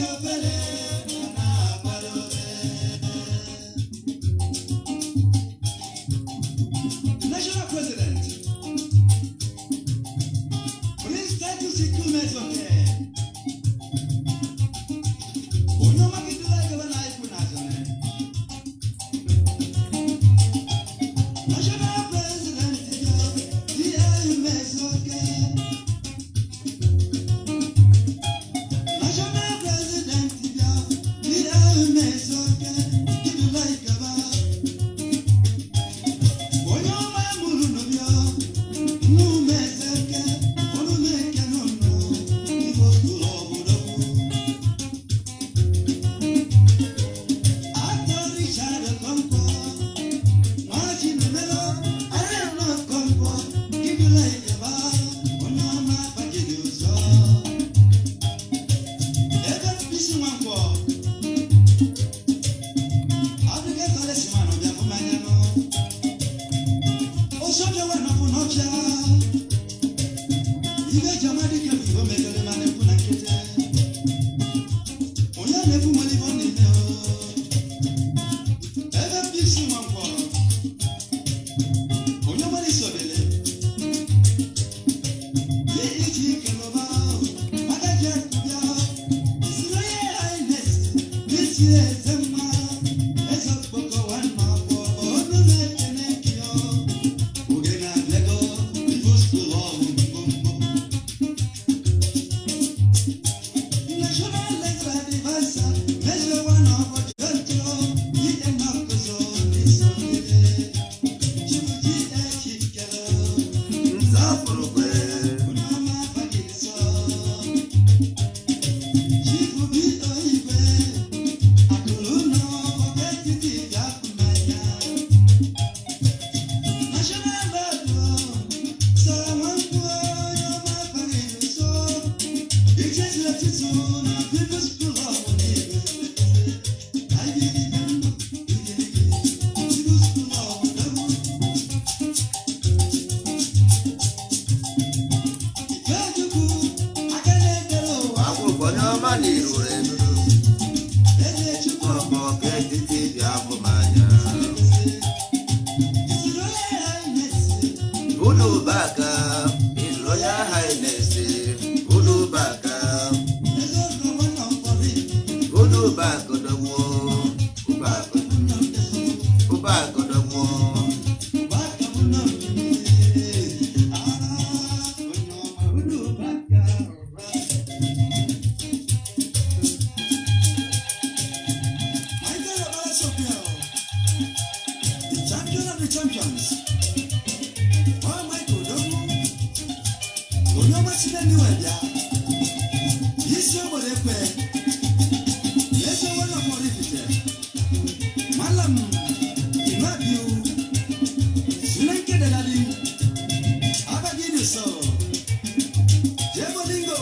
dị obere a na-akwadobe. National President, Prince Titus Ikumezoke, onye ọma gị dịla gaba na ikwu na azụ. National President, D.A. Umezoke. National President, D.A. Umezoke, gidula gaba. Onye ọma mụrụ n'ụbịa, nwa Umezoke, ọnụ meke n'ụlọ, Igbo tụrụ obodo kwu. Actor Richard Okonkwo, Nwachi Memelo, Arena Okonkwo, Gidula Ikeba, onye ọma gbajiri ụzọ. Ebe Bisi Nwankwọ, African College man ọbịa fụ mmanya nụ. Osofia wa nọpụ n'ọfịa. Ibe ji ọma dike bụ igbo mejọrọ ma na-ekwu na nkịtị. Onye na-ekwu nwere ibe ọ na-eme o. Ebe Bisi Nwankwọ, onye ọmara isi obele. Iji kelụba, agaghị akụbịa. His Royal Highness, Isi Eze Mma, Eze Okpoko nwanne ọkwọ, ọnụ na-ekene gị o. Oge na-abịago, People's Club mbombo. National Legal Advisor, Measure One of Ojojo, E.M. Okozo, Nisogide, Chibuji Echikelo, Nzafụrụkwe. Unama Fagiso, Chibubi Oibe, Akuluno, Oketiti Gakumanya. National Lord, Samanko, Yoma Fagiso, Akwụkwọ onye ọma na-eruru eruru. Ọkpọ ka etiti bịa bụ m anya. Unu baka, His Royal Highness, unu baka, unu baka odogwu, ụbaka, ụbaka odogwu. The champion of the champions. Oh, Michael Dogu. Onye ọma si na niwe bịa. Isi obodo ekwe. Eze wọlọ mọrọ ifite. Malam Imabiu. Sunanke Delali. Abagidi so. Jebolingo.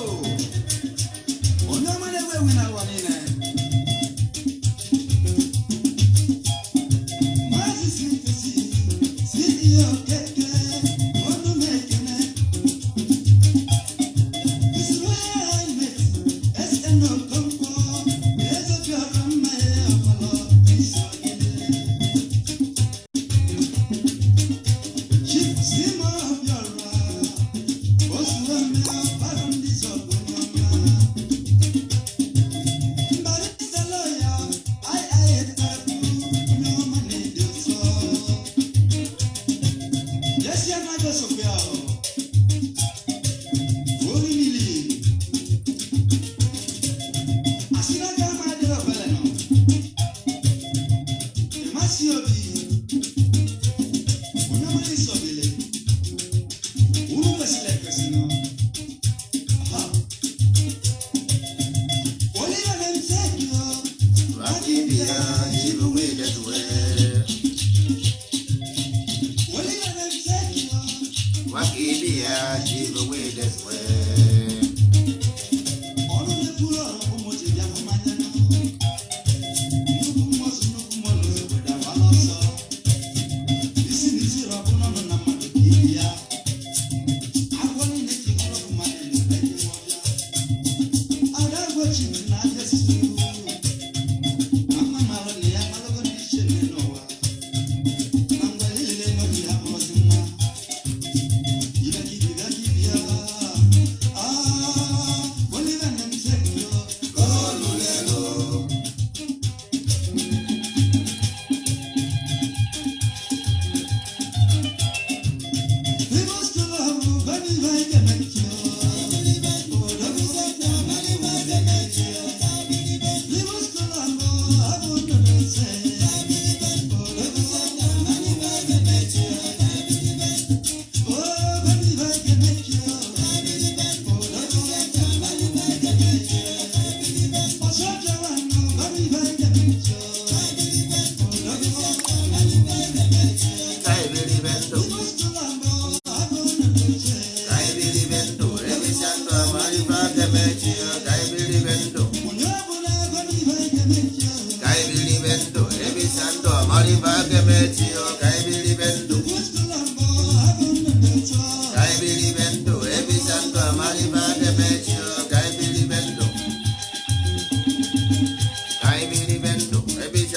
Onye ọma na-ewu ewu n'ụwa niile. Maazị Sintesi, CEO Keke, ọnụ na-ekene. His Royal Highness, S.N. Okonkwo, Eze Obiora mma ya ọkpọlọ Isogide. Chief Simo Obiora, Osuome Ọkpara ndị Zọgbu onye ọma. Mbarisa lawyer, I.I. Etabu, onye ọma na-ede ụsọ. Jesse anaghị esokwa ya o. Orimili. Asị na ga ama adịrị obele nọ. Ịmasị obi. Onye ọma na-eso obele. Unu kwesịrị ekwesị nọ. Aha. Oliver Nemsekio, Wakibia, Chibuwidetwe. Oliver Nemsekio, Wakibia, Chibuwidetwe. ọnụ na-ekwuru ọrụ ụmụ ji bịa hụ mmanya nọ. Nnukwu mmụọ si nnukwu mmụọ n'ụzọ obodo agbala ọsọ. Isi na isi rọbụ n'ọnụ na mmadụ ka ibi ya. Agwọ niile ji ọrụ mmadụ na-ebe ndị nwe ọbịa. Ada gbochiri na abịa si.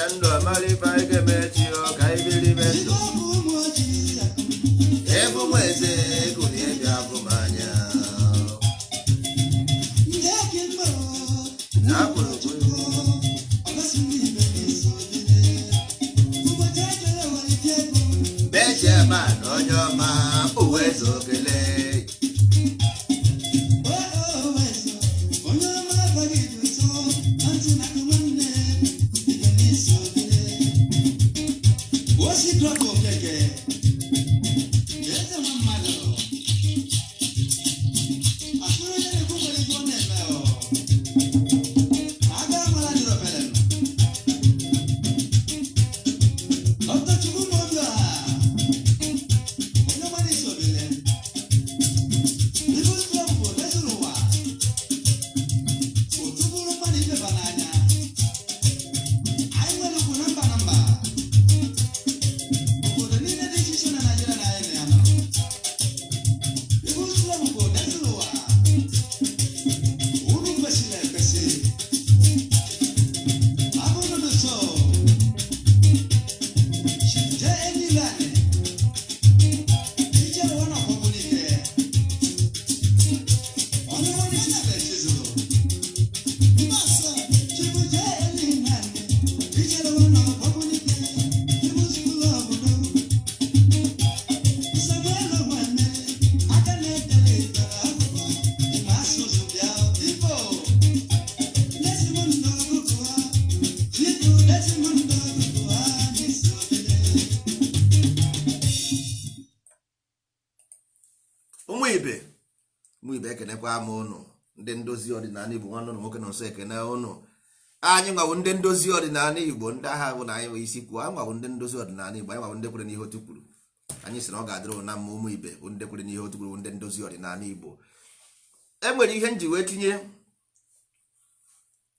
Bichaa ndụ amara ife anyị ga-eme echi o, ka anyị biri ibe ndụ. Ebu m eze ekunie bịa bụ m anya. Becheman onye ọma uwe eze okele. Ụmụ ibe, ụmụ ibe, ekenekwa m ụnụ. Ndị ndozi ọdịnala Igbo, nwanne ụnụ nwoke nọ nso ekene ụnụ. Anyị nwawo ndị ndozi ọdịnala Igbo, ndị agha bụ na anyị nwe isi kwuo. Anyị nwawo ndị ndozi ọdịnala Igbo, anyị nwawo ndị kwere n'ihe otu kwuru. Anyị sị na ọ ga-adịrị ụnụ na mma. Ụmụ ibe bụ ndị kwere n'ihe otu kwuru, bụ ndị ndozi ọdịnala Igbo. E nwere ihe nji wee tinye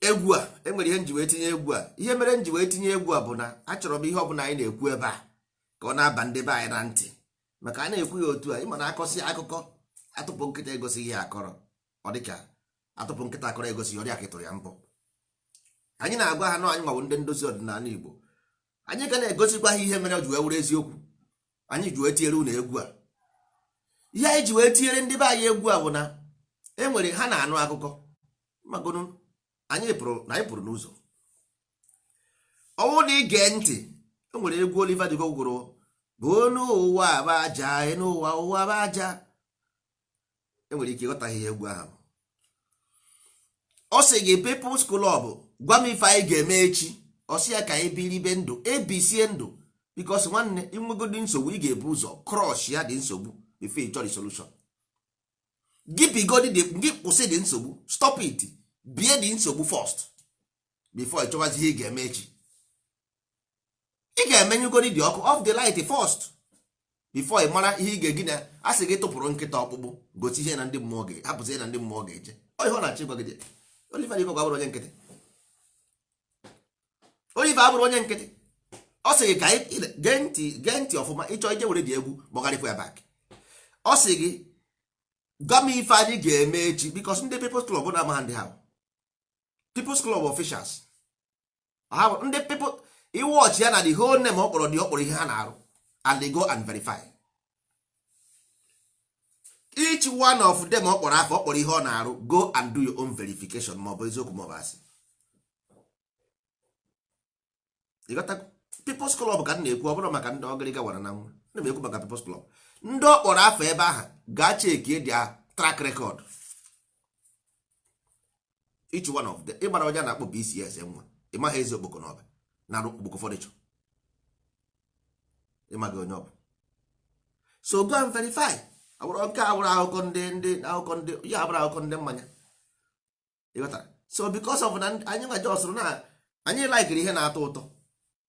egwu a. E nwere ihe nji wee tinye egwu a. Ihe mere nji wee tinye egwu a bụ na achọrọ m ihe ọbụla anyị na-ekwu ebe a ka ọ na-aba ndị be anyị na ntị, maka a na-ekwu ya otu a, ịma na akọsị akụkọ atụpụ nkịta egosi ihe akọrọ, ọ dịka atụpụ nkịta akọrọ egosi ọ dị aka ịtụrụ ya mbọ. Anyị na-agwa ha na anyị nwawo ndị ndozi ọdịnala Igbo. Anyị ga na-egosikwa ha ihe mere o ji wee wụrụ eziokwu. Anyị ji wee tinyere unu egwu a. Ihe anyị ji wee tinyere ndị be anyị egwu a bụ na e nwere ha na-anụ akụkọ magonu. Anyị pụrụ na anyị pụrụ n'ụzọ ọnwụ na ige ntị. E nwere egwu Oliver De Coque gụrụ bụ n'ụwa bụ aja, n'ụwa ụwa bụ aja. Enwere ike ịghọtaghị ihe egwu ahụ. Ọ sị gị, People's Club, gwa m ife anyị ga-eme echi. Ọ sị ya ka anyị biri ibe ndụ, ebisie ndụ, because nwanne, inwegodi nsogbu, ị ga-ebu ụzọ crush ya dị nsogbu before ị chọrọ solution. Gị bigodi dị, gị kwụsị dị nsogbu, stop it, bie dị nsogbu first before ị chọwazi ihe ị ga-eme echi. Ị ga-emenyugodi dị ọkụ, off the light first, before ị mara ihe ị ga-egi na a sị gị tụpụrụ nkịta ọkpụkpụ, gosi ihe na ndị mmụọ ga hapụzi ihe na ndị mmụọ ga-eje. Ọ ihe ọ na-achọ ịgwa gị dị. Oliver De Coque abụrụ onye nkịtị. Oliver abụrụ onye nkịtị. Ọ sị gị ka anyị gee ntị, gee ntị ọfụma. Ịchọ ije were dị egwu gbọgharịkwa ya back. Ọ sị gị gwa m ife anyị ga-eme echi, because ndị People's Club na-ama ha, ndị ha bụ People's Club officials, ha bụ ndị people iwọchi ya na the whole name ọ kpọrọ dị, ọ kpọrọ ihe ha na-arụ, and they go and verify each one of them. Ọ kpọrọ afọ, ọ kpọrọ ihe ọ na-arụ. Go and do your own verification, ma ọ bụ eziokwu ma ọ bụ asị. Ịghọtago? People's Club ka m na-ekwu. Ọ bụrụ maka ndị ọgịrịga wara na nwa, ana m ekwu maka People's Club. Ndị ọ kpọrọ afọ ebe ahụ, gaa chekie their track record, each one of them. Ịgbara onye a na-akpọ BCS nwa, ịmaghị ezi okpoko na ọba na okpoko furniture, ịmaghị onye ọ bụ. So go and verify. Abụrụ nke abụrụ akụkọ ndị akụkọ ndị ya abụrụ akụkọ ndị mmanya, ịghọtara? So because of na anyị nwa just na anyị likiri ihe na-atọ ụtọ,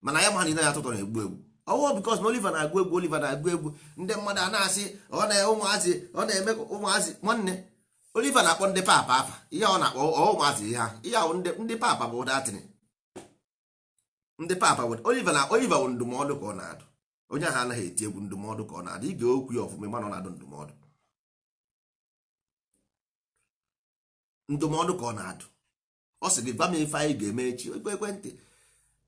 mana ya ma na ihe na-atọ ụtọ na-egbu egbu. Ọwụ because na Oliver na-agụ egwu, Oliver na-agụ egwu, ndị mmadụ a na-asị ọ na ụmụazị, ọ na-eme ụmụazị. Nwanne, Oliver na-akpọ ndị papa afa. Ihe ọ na-akpọ ọ ụmụazị, ihe ahụ, ihe ahụ ndị papa bụ datịrị ndị papa bụ Oliver na Oliver bụ ndụmọdụ ka ọ na-adụ. Onye ahụ anaghị eti egwu, ndụmọdụ ka ọ na-adụ. Ige okwu ya ọfụma, mana ọ na-adụ ndụmọdụ, ndụmọdụ ka ọ na-adụ. Ọ sị gị gwa m ife anyị ga-eme echi. Ekwe ekwentị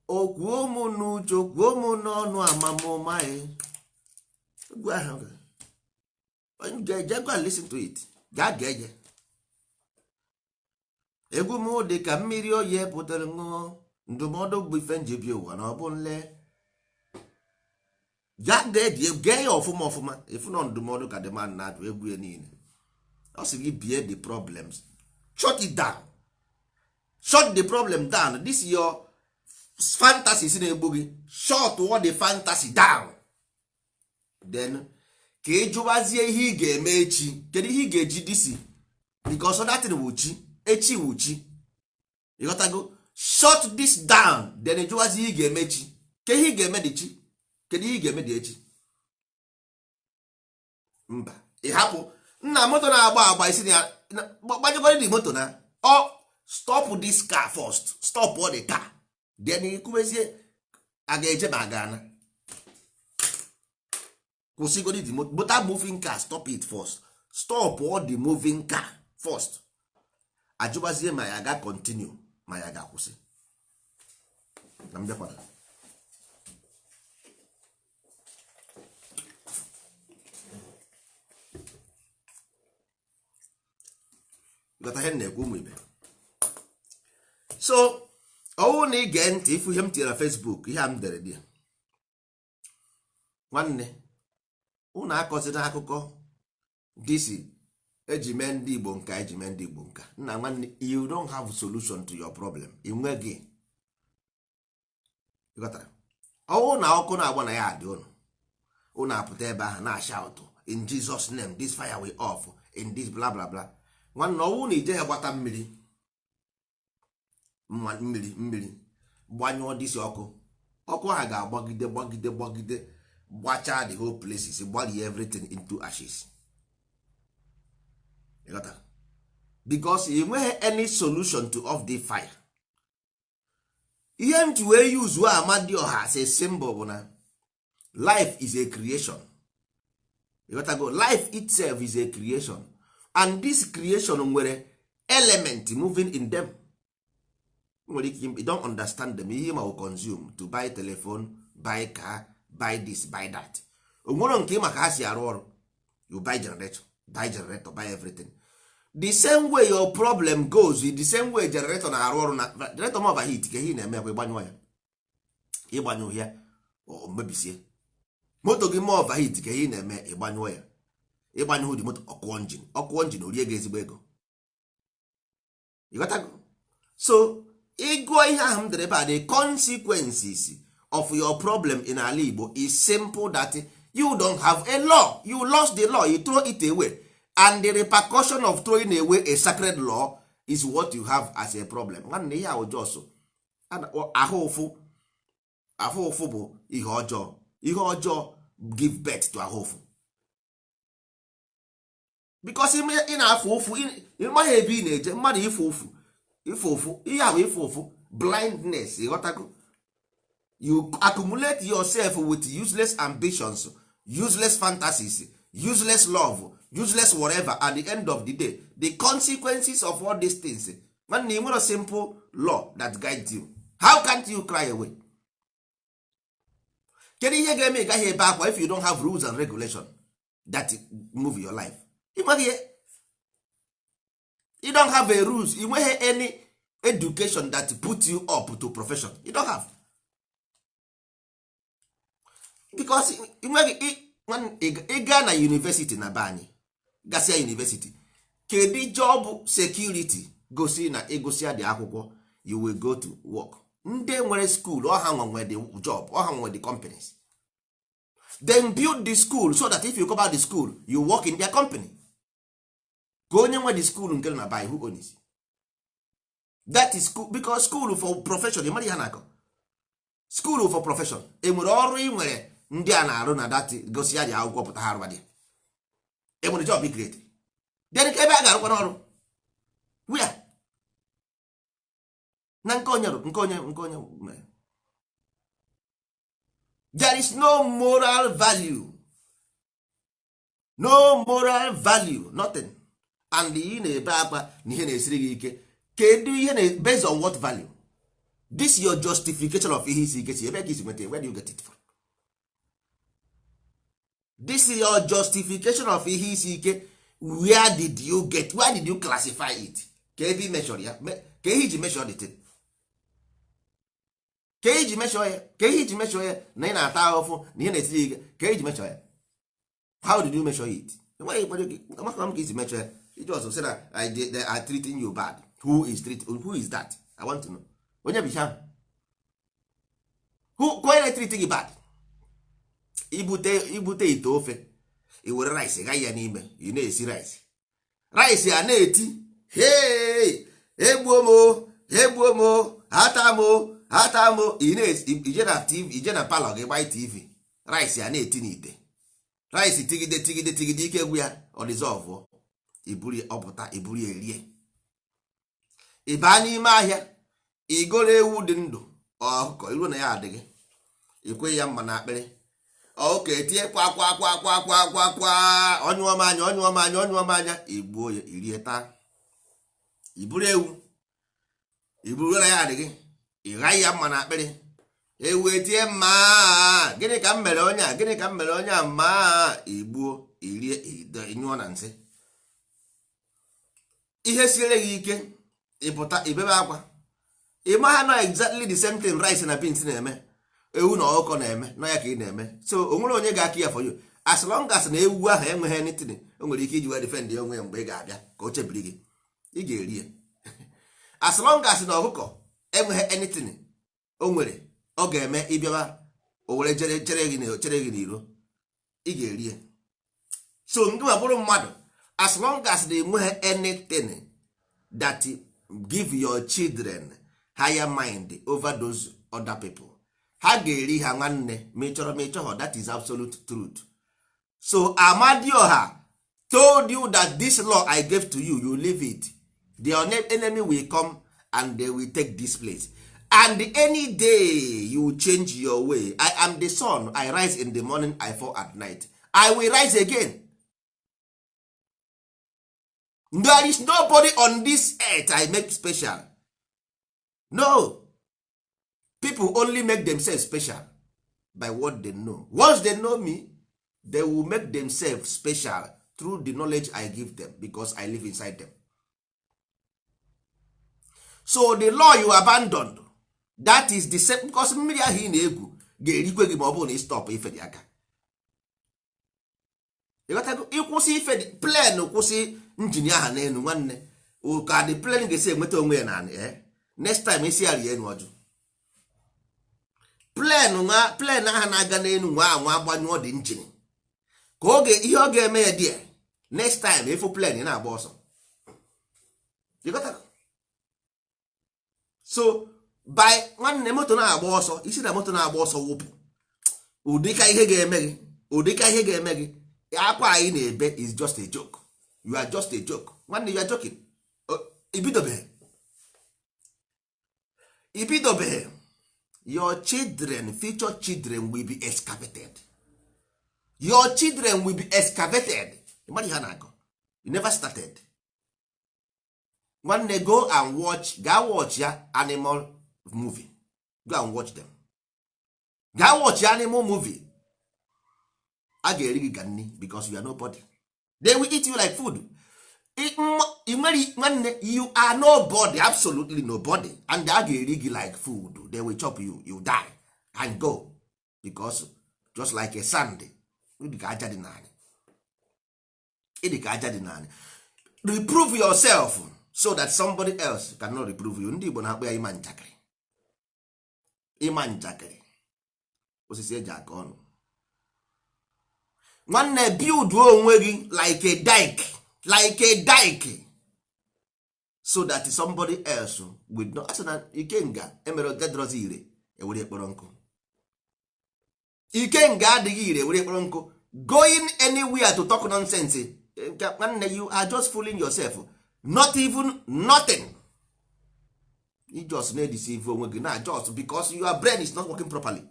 Okwuo m n'uche, kwuo m n'ọnụ, amamụma e egwu ahụ ga-eje. Go and listen to it. Gaa gee ya. Egwu m dị ka mmiri oyi pụtara ṅụọ. Ndụmọdụ bụ ife njebi ụwa na ọ bụ nle. Gaa gee gee ya ọfụma ọfụma. Ịfụ na ndụmọdụ ka dị man na-adụ egwu ya niile. Ọ sị gị bie the problems, shut it down, shut the problem down. This is your fantasy si na-egbu gị. Shut all the fantasy down, then ka ị jụbazie ihe ị ga-eme echi. Kedu ihe ị ga-eji disi? Because that thing wụ chi echi, wụ chi. Ịghọtago? Shut this down, then ị jụbazie ihe ị ga-eme echi. Ke ihe ị ga-eme dị chi? Kedu ihe ị ga-eme dị echi? Mba, ị hapụ nna moto na-agba agba isi na ya gbanyegoro dị moto na ọ. Stop this car first, stop all the car, then ikwubezie a ga-eje ma a ga-ana. Kwụsịgodi the motor, that moving car, stop it first. Stop all the moving car first. Ajụbazie ma ya ga continue, ma ya ga-akwụsị. Na m bịakwara. Ghọta ihe m na-ekwu, ụmụ ibe? So ọwụ na ị gee ntị, ịfụ ihe m tinyere na Facebook, ihe a m dere dị ya. Nwanne, unu akọzina akụkọ disi eji mee ndị Igbo nka, eji mee ndị Igbo nka. Nna nwanne, you don't have solution to your problem. Ị nweghị. Ịghọtara? Ọwụ na ọkụ na-agba na ya adị ụnụ, unu apụta ebe ahụ na-ashout, "In Jesus name, this fire will off in this bla bla bla." Nwanne, ọwụ na ije ha gbata mmiri, mmiri mmiri gbanyụọ disi ọkụ, ọkụ ahụ ga-agbagide, gbagide, gbagide, gbachaa the whole places, gbarie everything into ashes. Ịghọtara? Because ị nweghị any solution to off the fire. Ihe m ji wee use Amadioha as a symbol bụ na life is a creation. Ịghọtago? Life itself is a creation, and this creation nwere element moving in them. Nwere ike you don't understand them. Ihe ma will consume to buy telephone, buy car, buy this, buy that. O nwere nke maka ha si arụ ọrụ. You buy generator, buy generator, buy everything. The same way your problem goes, the same way generator na-arụ ọrụ. Na generator ma overheat, ka ihe ị na-eme kwa ịgbanyụ ya, ịgbanyụ ya, o mebisie moto gị. Ma overheat, ka ihe ị na-eme, ịgbanyụọ ya, ịgbanyụ dị moto, ọkụọ engine, ọkụọ engine, orie gị ezigbo ego. Ịghọtago? So ịgụọ ihe ahụ m dere ebe a, the consequences of your problem in ala Igbo is simple, that you don't have a law. You lost the law, you throw it away, and the repercussion of throwing away a sacred law is what you have as a problem. Nwanne, ihe ahụ just ahụ ụfụ. Ahụ ụfụ bụ ihe ọjọọ. Ihe ọjọọ give birth to ahụ ụfụ, because ị na-afụ ụfụ, ị maghị ebe ị na-eje. Mmadụ ịfụ ụfụ, ịfụ ụfụ, ihe a bụ ịfụ ụfụ, blindness. Ịghọtago? You accumulate yourself with useless ambitions, useless fantasies, useless love, useless whatever. At the end of the day, the consequences of all these things, nwanne, ị nwere simple law that guides you. How can't you cry away? Kedu ihe ga-eme ị gaghị ebe akwa if you don't have rules and regulation that move your life? Ị nweghị ihe. You don't have a rules. Ị nweghị any education that put you up to profession. You don't have, because ị nweghị. Ị gaa na university na be anyị, gasịa university, kedu job security gosi na ịgụsịa dị akwụkwọ you will go to work? Ndị nwere school, ọha nwe the job, ọha nwe the companies. Then build the school so that if you come out the school, you work in their company. Ka onye nwe the school nke nọ na buy, who owns it? That is school, because school for profession, ị mara ihe a na-akọ. School for profession, enwere ọrụ ị nwere ndị a na-arụ na that gosi ya dị akwụkwọ pụta ha arụba dị. Enwere job create? Then ebe a ga-arụkwa n'ọrụ, where? Na nke onye nke onye nke onye mere. There is no moral value, no moral value, nothing. And ị na-ebe akwa na ihe na-esiri gị ike. Kedu ihe na based on what value? This your justification of ihe isi ike si ebe ka isi nweta? Where do you get it from? This is your justification of ihe isi ike. Where did you get, where did you classify it? Ka ebe i measure ya, ka ihe iji measure the thing, ka ihe iji measure ya, ka ihe iji measure ya na ị na-ata ahụhụ na ihe na-etiri ike, ka ihe iji measure ya? How did you measure it? Enweghị kwado gị, amaka m ka isi measure ya. Iji ọzọ sị na they are treating you bad. Who is treat, who is that? I want to know onye bụ ihe ahụ. Who, ka onye na-etreat gị bad? Ibute ite ofe, i were rice gaa ya n'ime, ị na-esi rice, rice a na-eti, "Hey, egbuo m o, egbuo m o, ata m o, ata m o." Ị na-esi, ije na TV, ije na parlour gị, gbaa TV, rice a na-eti n'ite rice, tigide, tigide, tigide, ike egwu ya, ọ dissolve, iburu ọpụta, iburu ya erie. Ị baa n'ime ahịa, igoro ewu dị ndụ, ọkụkọ, iruo na ya adịghị, ikwe ya mma na akpịrị, ọkụkọ etie kwa kwa kwa kwa kwa kwa kwa, ọnyụọ m anya, ọnyụọ m anya, ọnyụọ m anya, igbuo ya, irie, taa. Iburu ewu, iburu na ya adịghị, ị ghaghị ya mma na akpịrị, ewu etie mma, "Gịnị ka m mere onye a? Gịnị ka m mere onye a?" Mma, igbuo, irie, ịnyụọ na nsị. Ihe siere gị ike, ịpụta ibebe akwa. Ị ma ha nọ exactly the same thing rice na beans na-eme, ewu na ọkụkọ na-eme nọ ya ka ị na-eme. So o nwere onye ga-aka ya for you. As long as na ewu ahụ enweghị anything o nwere ike iji wee defend ya onwe ya, mgbe ị ga-abịa ka o chebiri gị, ị ga-eri ya. As long as na ọkụkọ enweghị anything o nwere ọ ga-eme, ịbịaba o were chere chere gị chere gị n'iro, ị ga-eri ya. So ndị ma bụrụ mmadụ, as long as na enweghị anything that give your children higher mind over those other people, ha ga-eri ha. Nwanne, ma ị chọrọ ma ị chọghọ, that is absolute truth. So Amadioha told you that this law I gave to you, you leave it, the enemy will come and they will take this place. And any day you change your way, I am the sun. I rise in the morning, I fall at night, I will rise again. There is nobody on this earth I make special. No, people only make themselves special by what they know. Once they know me, they will make themselves special through the knowledge I give them, because I live inside them. So the law you abandoned, that is the same, because mmiri ahụ ị na-egwu ga-erikwe gị ma ọ bụrụ na ị stop ife dị aka. Ịghọtago? Ịkwụsị ife dị plane, kwụsị engine ahụ n'elu, nwanne, ka the plane ga-esi enweta onwe ya na eh? Next time isi ya rie enu ọjụ plane, nwa plane ahụ na-aga n'elu, nwa anwa agbanyụọ dị engine, ka oge ihe ọ ga-eme ya dị. Next time ịfụ plane na-agba ọsọ. Ịghọtago? So by nwanne, moto na-agba ọsọ, isi na moto na-agba ọsọ wụpụ, ụdịka ihe ga-eme gị, ụdịka ihe ga-eme gị, akwa anyị na-ebe is just a joke. You are just a joke, nwanne, you are joking. Ibidobeghị, ibidobeghị. Your children, future children will be excavated. Your children will be excavated. Ịmara ihe a na-akọ? You never started, nwanne. Go and watch, gaa watch ya animal movie. Go and watch them. Gaa watch ya animal movie. A ga-eri gị ka nni because you are nobody. They will eat you like food. Ị nwere, nwanne, you are nobody, absolutely nobody, and a ga-eri gị like food. They will chop you, you die and go, because just like a sand, ịdị ka aja dị n'anị, ịdị ka aja dị n'anị. Reprove yourself so that somebody else cannot reprove you. Ndị Igbo na-akpọ ya ịma njakịrị, ịma njakịrị osisi eji aka ọnụ. Nwanne, build onwe gị like a dike, like a dike, so that somebody else will not. Asị na ikenga emere dedrozi ire ewere ekpọrọ nkụ. Ikenga adịghị ire were ekpọrọ nkụ. Going anywhere to talk nonsense, nwanne, you are just fooling yourself. Not even nothing. You just na-edeceive onwe gị na just because your brain is not working properly.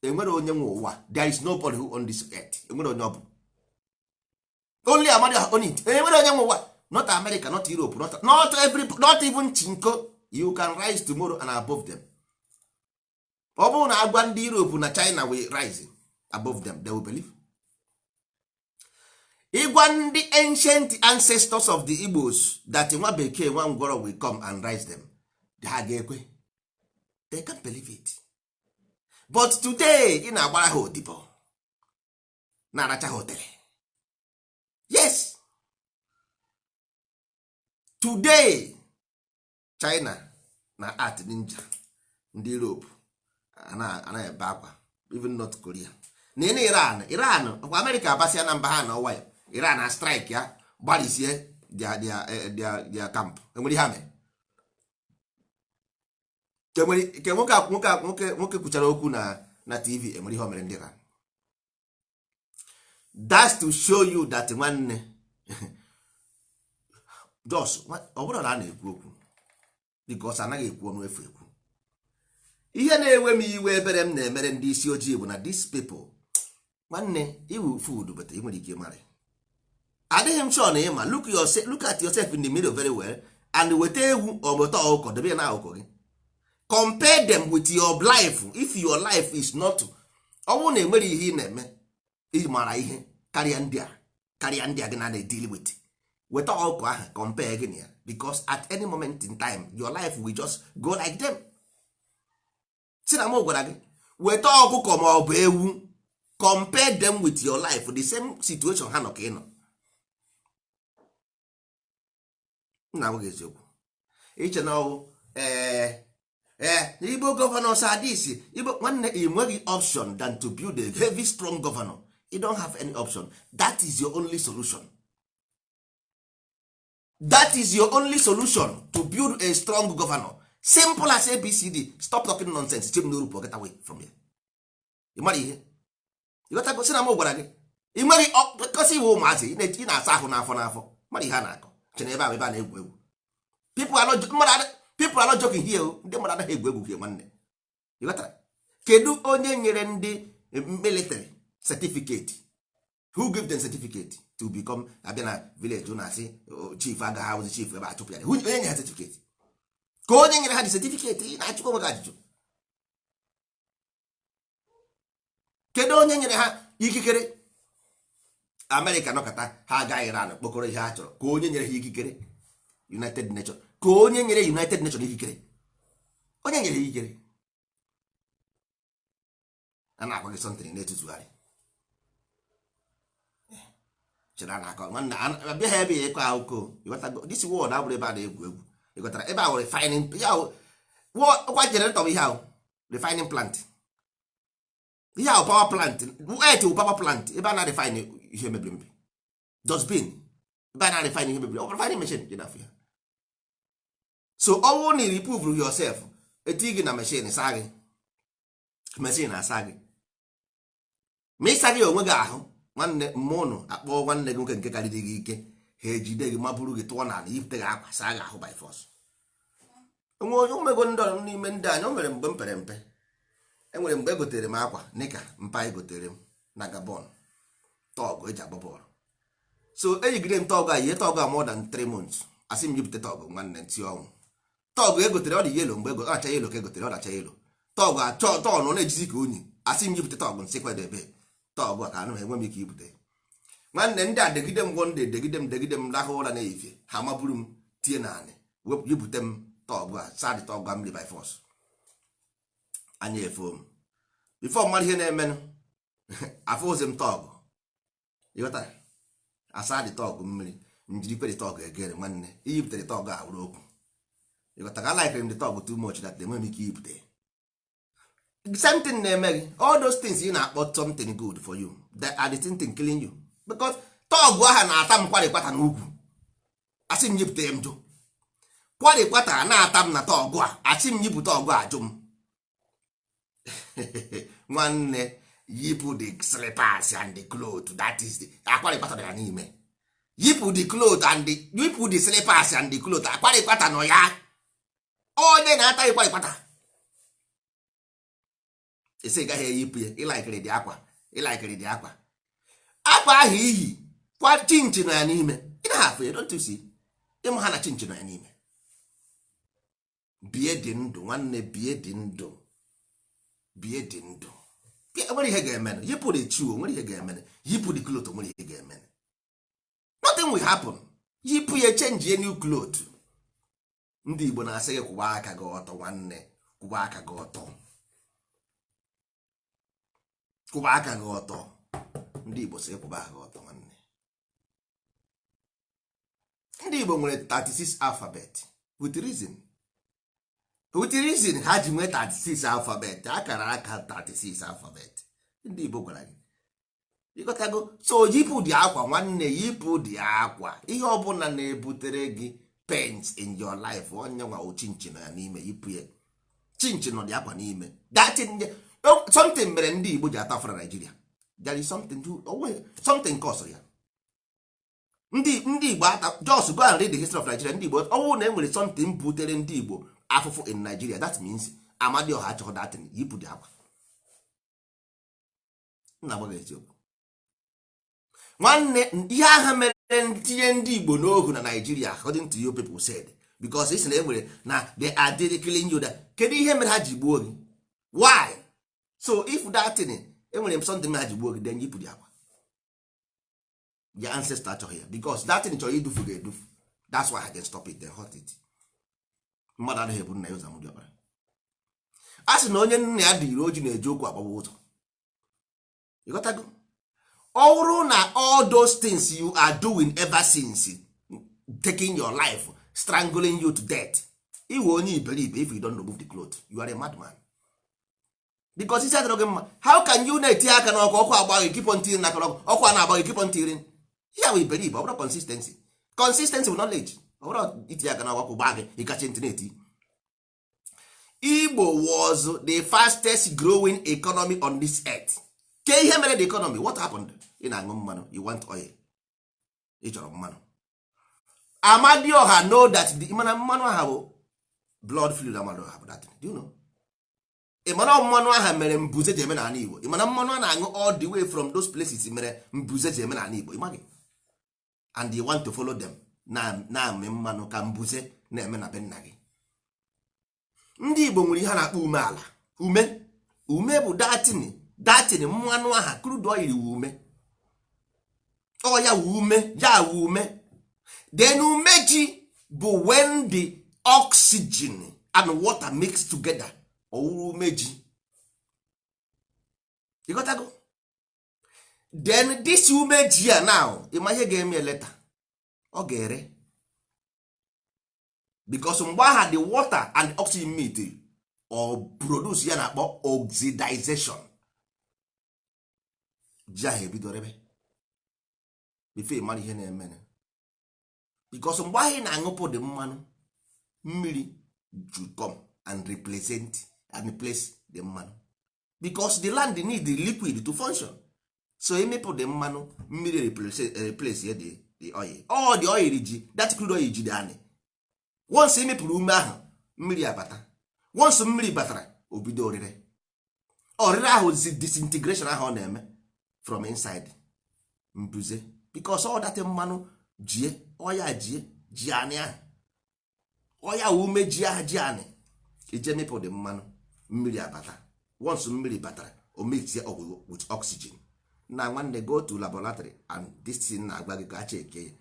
Enwere onye nwe ụwa. There is nobody who own this earth. Enwere onye ọ bụ only Amadioha own it. Enwere onye nwe ụwa. Not America, not Europe, not every, not even chinko. You can rise tomorrow and above them. Ọ bụrụ na agwa ndị Europe na China will rise above them, they will believe. Ịgwa ndị ancient ancestors of the Igbos that nwa bekee, nwa ngwọrọ will come and rise them, ha ga-ekwe? They can't believe it. But today ị na-agbara ha odibo, na-aracha ha otele. Yes, today China na art ninja, ndị Europe anaghị ebe akwa, even North Korea na ị Iran. Iran ọkwa America abasịa na mba ha na ọwa ya. Iran na strike ya, gbarisie their camp. Enwere ihe ha mere? Ke nwoke kwuchara okwu na TV, enwere ihe o mere ndị Iran? That's to show you that, nwanne, just ọ bụrụ na a na-ekwu okwu, because anaghị ekwu ọnụ efu ekwu. Ihe na-ewe m iwe, ebere m na-emere ndị isi ojii bụ na these people, nwanne, iwu food, but ị nwere ike ịmarị. Adịghị m sure na ịma. Look at yourself in the mirror very well and weta ewu or weta ọkụkọ, debe ya na akụkụ gị. Compare them with your life. If your life is not, ọ bụrụ na enwere ihe ị na-eme, ị mara ihe karịa ndị a, karịa ndị a gị na na-deal with, weta ọkụkọ ahụ, compare gị na ya, because at any moment in time your life will just go like them. Si na m gwara gị, weta ọkụkọ ma ọ bụ ewu, compare them with your life, the same situation ha nọ ka ị nọ. Nna m, eziokwu, iche na ọwụ ee Igbo governors are this Igbo. Nwanne, ị nweghị option than to build a heavy strong governor. You don't have any option. That is your only solution. That is your only solution, to build a strong governor. Simple as ABCD. Stop talking nonsense. Chim n'uru, get away from here. Ị mara ihe ịghọtago? Sị na m gwara gị, ị nweghị kọsị iwe ụmụazị ị na-asa ahụ n'afọ n'afọ. Mara ihe a na-akọ, chere ebe ahụ ebe a na-egwu egwu. People are not joking here o. Ndị mmadụ anaghị egwu egwu here, nwanne. Ịghọtara? Kedu onye nyere ndị military certificate? Who give them certificate to become, abịa na village ụnụ asị, "Oh, chief agaghị awụzi chief ebe achụpụ ya"? Onye nyere ha certificate? Ka onye nyere ha dị certificate? Ị na-achụkwa onwe gị ajụjụ. Kedu onye nyere ha ikikere? Amerịka nọkọta, ha agaghị Iran kpokọrọ ihe ha chọrọ. Ka onye nyere ha ikikere? United Nation. Ka onye nyere United Nation ikikere? Onye nyere ha ikikere? A na-agwa gị something na-etutugharị, chere a na-akọ. Nwanne, abịaghị ebe ya ịkọ akụkọ. Ịghọtago? This world abụrụ ebe a na-egwu egwu. Ịghọtara? Ebe a wụ refining ya, ọkwa generator bụ ihe ahụ, refining plant. Ihe ahụ power plant, et wụ power plant, ebe a na-refine ihe mebiri emebi. Dustbin, ebe a na-refine ihe mebiri, ọ bụ refining machine dị n'afọ ya. So ọ bụrụ na i improve yourself, eti gị na machine, saa gị, machine asa gị. Ma ịsa gị onwe gị ahụ, nwanne, mmụọ akpọọ nwanne gị nwoke nke karịrị gị ike, ha ejide gị, maburu gị, tụọ n'ala, yipụta gị akwa, saa gị ahụ by force. Enwe onye omego ndị ọrụ n'ime ndị anyị. O mere mgbe m pere mpe, enwere mgbe egotere m akwa nika mpa, egotere m na Gabon tọgụ eji agba bọọlụ. So eyigide m tọgụ a, yie tọgụ a more than 3 months. Asị m yipụta tọgụ, nwanne, ntị ọnwụ. Tọgụ egotere, ọ dị yellow. Mgbe ọ na-acha yellow ka egotere, ọ na-acha yellow. Tọgụ achọ tọọnụ, ọ na-ejizi ka unyi. Asị m yipụta tọgụ, nsị kwadebe tọgụ a ka anụ enwe m ike ibute. Nwanne, ndị a degide m gwọ, ndị degide m, degide m, rahụ ụra n'ehihie, ha maburu m tie naanị, wepụ, yipụte m tọgụ a, sadị tọgụ a mmiri by force. Anya efo m before mmadụ ihe na-emenụ, afụzi m tọgụ. Ịghọtara? Asa dị tọgụ mmiri, njirikwe dị tọgụ egere. Nwanne, iyipụtere tọgụ a wụrụ okwu. Ịghọtara? Alikere m dị tọgụ too much that enweghị m ike iyipụte. Same thing na-eme gị. All those things ị na-akpọ something good for you, they are the same thing killing you, because tọgụ aha na-ata m kwarịkwata n'ukwu. Asị m yipụta ya, m jụ. Kwarịkwata na-ata m na tọgụ a. Asị m yipụta ọgụ a, jụ m. Nwanne, yipụ the slippers and the cloth. That is the akwarịkwata nọ ya n'ime. Yipụ the cloth and the, yipụ the slippers and the cloth. Akwarịkwata nọ ya. Onye na-ata gị kwarịkwata, esi gaghị eyipụ ya. Ịlaikiri dị akwa, ịlaikiri dị akwa, akwa ahụ iyi kwa, chinchi nọ ya n'ime. Ị naghị afụ ya? Don't you see? Ịmụ ha na chinchi nọ ya n'ime. Bie dị ndụ, nwanne, bie dị ndụ, bie dị ndụ. Nwere ihe ga-eme. Yipụ the shoe, nwere ihe ga-eme. Yipụ the cloth, nwere ihe ga-eme. Nothing will happen. Yipụ ya, change a new cloth. Ndị Igbo na-asị gị kwụba aka gị ọtọ. Nwanne, kwụba aka gị ọtọ, kwụba aka gị ọtọ. Ndị Igbo sị kwụba aka gị ọtọ, nwanne. Ndị Igbo nwere 36 alphabet with reason, with reason ha ji nwee 36 alphabet, akara aka 36 alphabet. Ndị Igbo gwara gị, ịghọtago? So yipụ dị akwa, nwanne, yipụ dị akwa. Ihe ọbụla na-ebutere gị pains in your life, onye nwa ochinchi nọ ya n'ime. Yipụ ya, chinchi nọ dị akwa n'ime. That something mere ndị Igbo ji atafara Nigeria. There is something to something cause ya. Ndị Igbo ata. Just go and read the history of Nigeria. Ndị Igbo, ọ bụrụ na e nwere something butere ndị Igbo afụfụ in Nigeria, that means Amadioha achọghị that thing. Yipụ dị akwa. Nna, gwa gị eziokwu, nwanne, ihe agha mere ntinye ndị Igbo n'ohu na Nigeria, according to you people said, because isi na e nwere na they are killing you that. Kedu ihe mere ha ji gbuo gị? Why? So if that thing, enwere something mere ha ji gbuo gị, then yipụ dị akwa. Your ancestor achọghị ya because that thing chọrọ idufu gị edufu. That's why I can stop it, then hurt it. Mmadụ anaghị ebu nna ya ụzọ amụdị ọkpara. A sị na onye nna ya dịrị oji na-eji okwu agbawa ụzọ. Ịghọtago? Ọ bụrụ na all those things you are doing ever since, taking your life, strangling you to death, iwe onye iberibe. If you don't remove the cloth, you are a madman, because isi adịrọ gị mma. How can you na-etinye aka n'ọkụ, ọkụ agbaghị, keep on tiring aka n'ọkụ, ọkụ a na-agbaghị, keep on tiring ya? Bụ iberibe. Ọ bụrụ consistency, consistency bụ knowledge. Ọ bụrụ itinye aka n'ọkụ gbaa gị, ịkachi ntị na-eti. Igbo was the fastest growing economy on this earth. Ke ihe mere the economy? What happened? Ị na-aṅụ mmanụ, you want oil, ị chọrọ mmanụ. Amadioha know that the mana mmanụ aha bụ blood fluid. Amadioha bụ that. Do you know? Ị mara mmanụ aha mere mbuze ji eme n'ala Igbo? Ị mara mmanụ a na-aṅụ all the way from those places mere mbuze ji eme n'ala Igbo? Ị maghị, and you want to follow them na-amị mmanụ ka mbuze na-eme na be nna gị. Ndị Igbo nwere ihe a na-akpọ ume ala. Ume, ume bụ datin, datin mmanụ aha, crude oil wu ume. Ọ ya wu ume, ya wu ume. Then umeji bụ when the oxygen and water mix together, ọwụrụ umeji. Ịghọtago? Then this umeji a now, ịma ihe ga-eme later? Ọ ga-ere, because mgbe aha the water and oxygen meet or produce ya na-akpọ oxidization, ji ahụ ebido rebe before ịmara ihe na-eme. Because mgbe ahụ ị na-aṅụpụ dị mmanụ, mmiri should come and represent and replace the mmanụ, because the land need the liquid to function. So emepụ the mmanụ, mmiri replace the oil. All the oil ji, that crude oil ji dị anị. Once emepụrụ ume ahụ, mmiri abata. Once mmiri batara, o bido orire. Ọrịrị ahụ, disintegration ahụ ọ na-eme from inside, mbuze, because all that mmanụ jie ọya, jie ji anị ahụ, ọya ume ji ahụ ji anị. Ije mepụ dị mmanụ, mmiri abata. Once mmiri batara, o mix up with oxygen. Na nwanne, go to laboratory and this thing na-agba gị ka a cheke ya,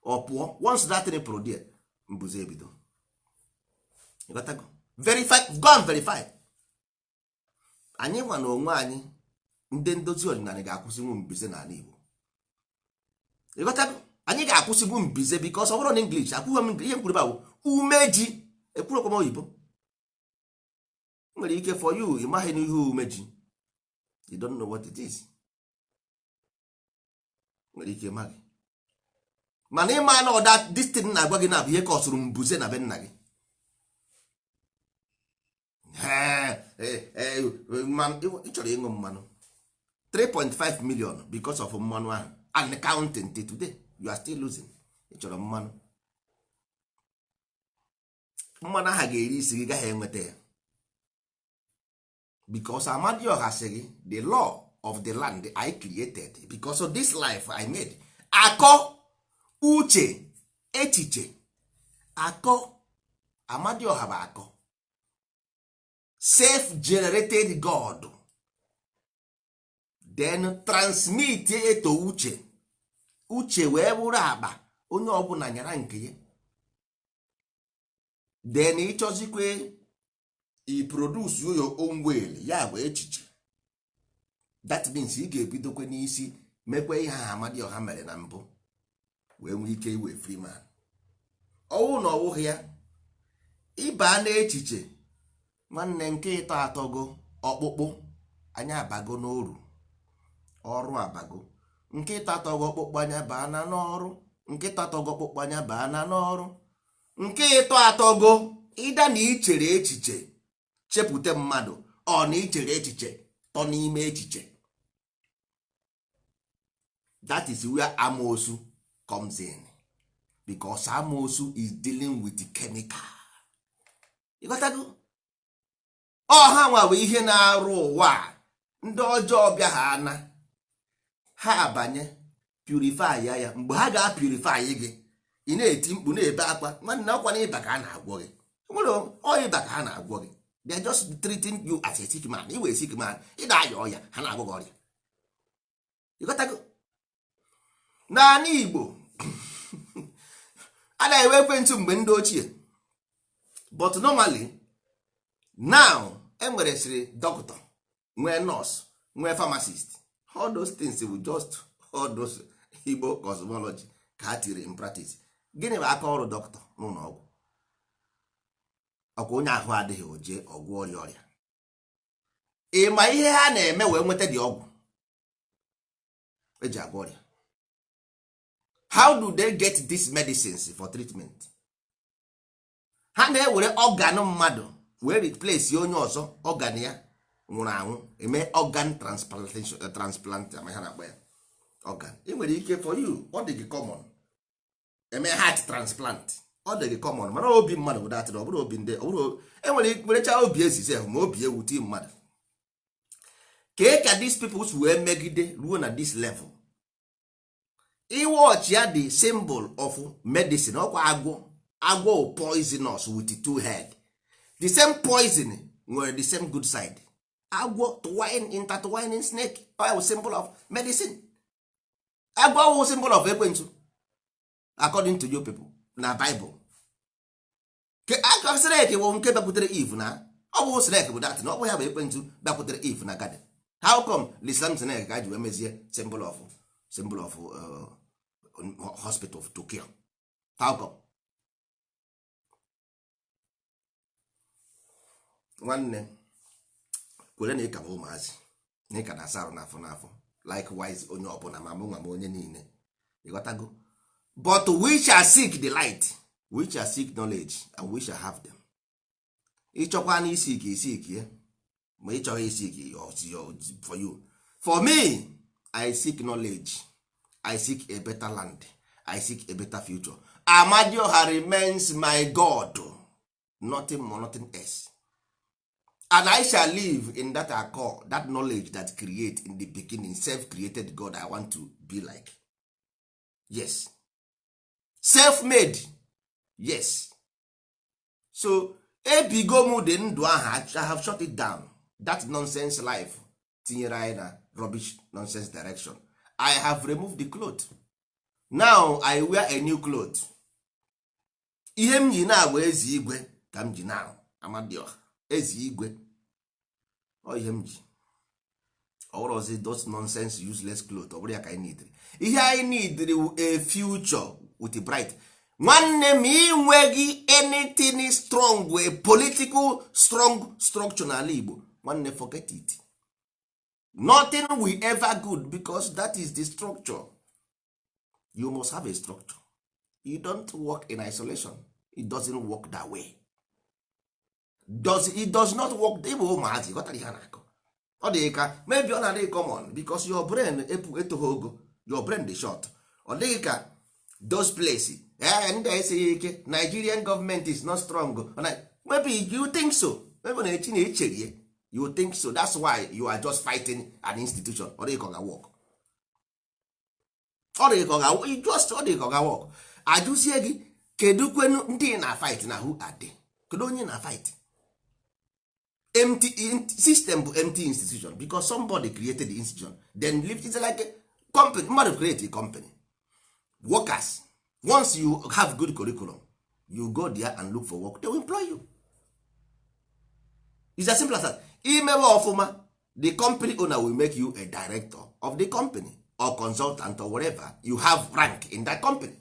ọ pụọ. Once that thing pụrụ there, mbuze ebido. You got to go verify, go and verify. Anyị nwa na onwe anyị, ndị ndozi ọdịnala, ga-akwụsịnwu mbize n'ala Igbo. Ịghọtago? Anyị ga-akwụsịgbu mbize, because ọ bụrụ na English akwụghị m ihe mkwuru bụ umeji, ekwurokwa m oyibo. Nwere ike for you, ị maghị n'ihe umeji, you don't know what it is. Nwere ike maghị, mana ịma na ọda this thing na-agwa gị na bụ ihe kọsụrụ mbuze na be nna gị. Ị chọrọ ịṅụ mmanụ 3.5 million because of mmanụ ahụ, and counting till today, you are still losing. Ị chọrọ mmanụ, mmanụ ahụ ga-eri isi gị, gaghị enweta ya, because Amadioha sị gị the law of the land I created because of this life I made. Akọ, uche, echiche, akọ. Amadioha bụ akọ. Self-generated God, then transmit eto uche. Uche wee bụrụ akpa onye ọbụla nyara nke ya. Then ịchọzikwe i produce your own will, ya bụ echiche. That means ị ga-ebidokwe n'isi mekwe ihe ahụ Amadioha mere na mbụ, wee nwee ike iwe free man. Ọwụ na ọwụghị ya, ịba n'echiche, nwanne, nke ịtọ atọgo ọkpụkpụ, anyị abago n'oru ọrụ, abago nke ịtọ atọgo ọkpụkpụ, anya baa na n'ọrụ. Nke ịtọ atọgo ọkpụkpụ, anya baa na n'ọrụ. Nke ịtọ atọgo ịda na ichere echiche chepụta mmadụ, ọ na ichere echiche tọ n'ime echiche. That is where amoosu comes in, because amoosu is dealing with chemical. Ịghọtago? Ọha nwa bụ ihe na-arụ ụwa a. Ndị ọjọọ bịa, ha ana ha abanye purify ya. Ya mgbe ha ga-apurify gị, ị na-eti mkpu, na-ebe akwa. Nwanne, ọkwa na ịba ka a na-agwọ gị. Nwere ọ ịba ka ha na-agwọ gị. They are just treating you as a sick man. Ị wee sick man, ị na-aya ọya, ha na-agwọ gị ọrịa. Ịghọtago? N'ala Igbo, a na-enwe ekwentị mgbe ndị ochie, but normally now enwere sịrị doctor, nwee nurse, nwee pharmacist. All those things will just, all those Igbo cosmology ka ha tiri in practice. Gịnị bụ aka ọrụ dọkịta n'ụlọ ọgwụ? Ọkwa onye ahụ adịghị, oje ọgwụ ọrịa. Ọrịa, ị ma ihe ha na-eme wee nweta dị ọgwụ eji agwọ ọrịa? How do they get these medicines for treatment? Ha na-ewere organ mmadụ wee replace onye ọzọ organ ya nwụrụ anwụ, eme organ transplantation, transplant, ama ha na-akpọ ya organ. Ị nwere ike, for you ọ dị gị common, eme heart transplant, ọ dị gị common, mana obi mmadụ bụ datịrị. Ọ bụrụ obi ndị, ọ bụrụ enwere werecha obi ezize ma obi ewu ti mmadụ. Kee ka these people wee megide ruo na this level? Iwatch ya, the symbol of medicine, ọkwa agwọ. Agwọ poisonous with two head. The same poison nwere the same good side. Agwọ twine, intertwining snake, ọ symbol of medicine. Agwọ wụ symbol of ekwensu according to you people na Bible. Aka snake bụ nke bịakwutere Eve, na ọ bụ snake bụ that, na ọ bụ ya bụ ekwensu bịakwutere Eve na garden. How come the same snake ka ji wee mezie symbol of hospital to cure? How come? Nwanne, kwere na ịka bụ ụmụazị, na ịka na-asa arụ n'afọ n'afọ. Likewise onye ọbụla, ma mụ nwa ma onye niile. Ịghọtago? But we shall seek the light, we shall seek knowledge, and we shall have them. Ịchọkwa na isi ike, isi ike, ma ịchọghị isi ike, for you. For me, I seek knowledge, I seek a better land, I seek a better future. Amadioha remains my God, nothing more, nothing else, and I shall live in that accord, that knowledge that create in the beginning, self-created God I want to be like. Yes, self-made. Yes. So ebigo m dị ndụ ahụ. I have shut it down, that nonsense life tinyere anyị na rubbish nonsense direction. I have removed the cloth. Now I wear a new cloth. Ihe m yi na bụ eze igwe ka m ji now. Amadioha, eze igwe, ọ ihe m ji. Ọwụrọzi those nonsense useless cloth. Ọ bụrụ ya ka anyị nidiri. Ihe anyị nidiri wu a future with a bright. Nwanne m, inweghị anything strong, a political strong structure n'ala Igbo, nwanne, forget it. Nothing will ever good, because that is the structure. You must have a structure. You don't work in isolation. It doesn't work that way. It does not work. Ịbụ ụmụazị, ghọtara ihe a na-akọ? Ọ dị ka maybe ọ na-adịghị common because your brain etoghị ogo. Your brain dị short. Ọ dịghị ka those place, ee, ndị a esighị ike. Nigerian government is not strong. Maybe you think so. Maybe na echi na echerie you think so. That's why you are just fighting an institution. Ọ dịghị ka ọ ga-work. Ọ dịghị ka ọ ga just, ọ dịghị ka ọ ga-work. Ajụzie gị, kedu kwenu ndị na fight na who are they? Kedu onye na fight? Empty system bụ empty institution because somebody created the institution, then live it like a company. Mmadụ create a company, workers. Once you have good curriculum, you go there and look for work, they will employ you. It's as simple as that. Imewe ọfụma, the company owner will make you a director of the company or consultant or whatever. You have rank in that company.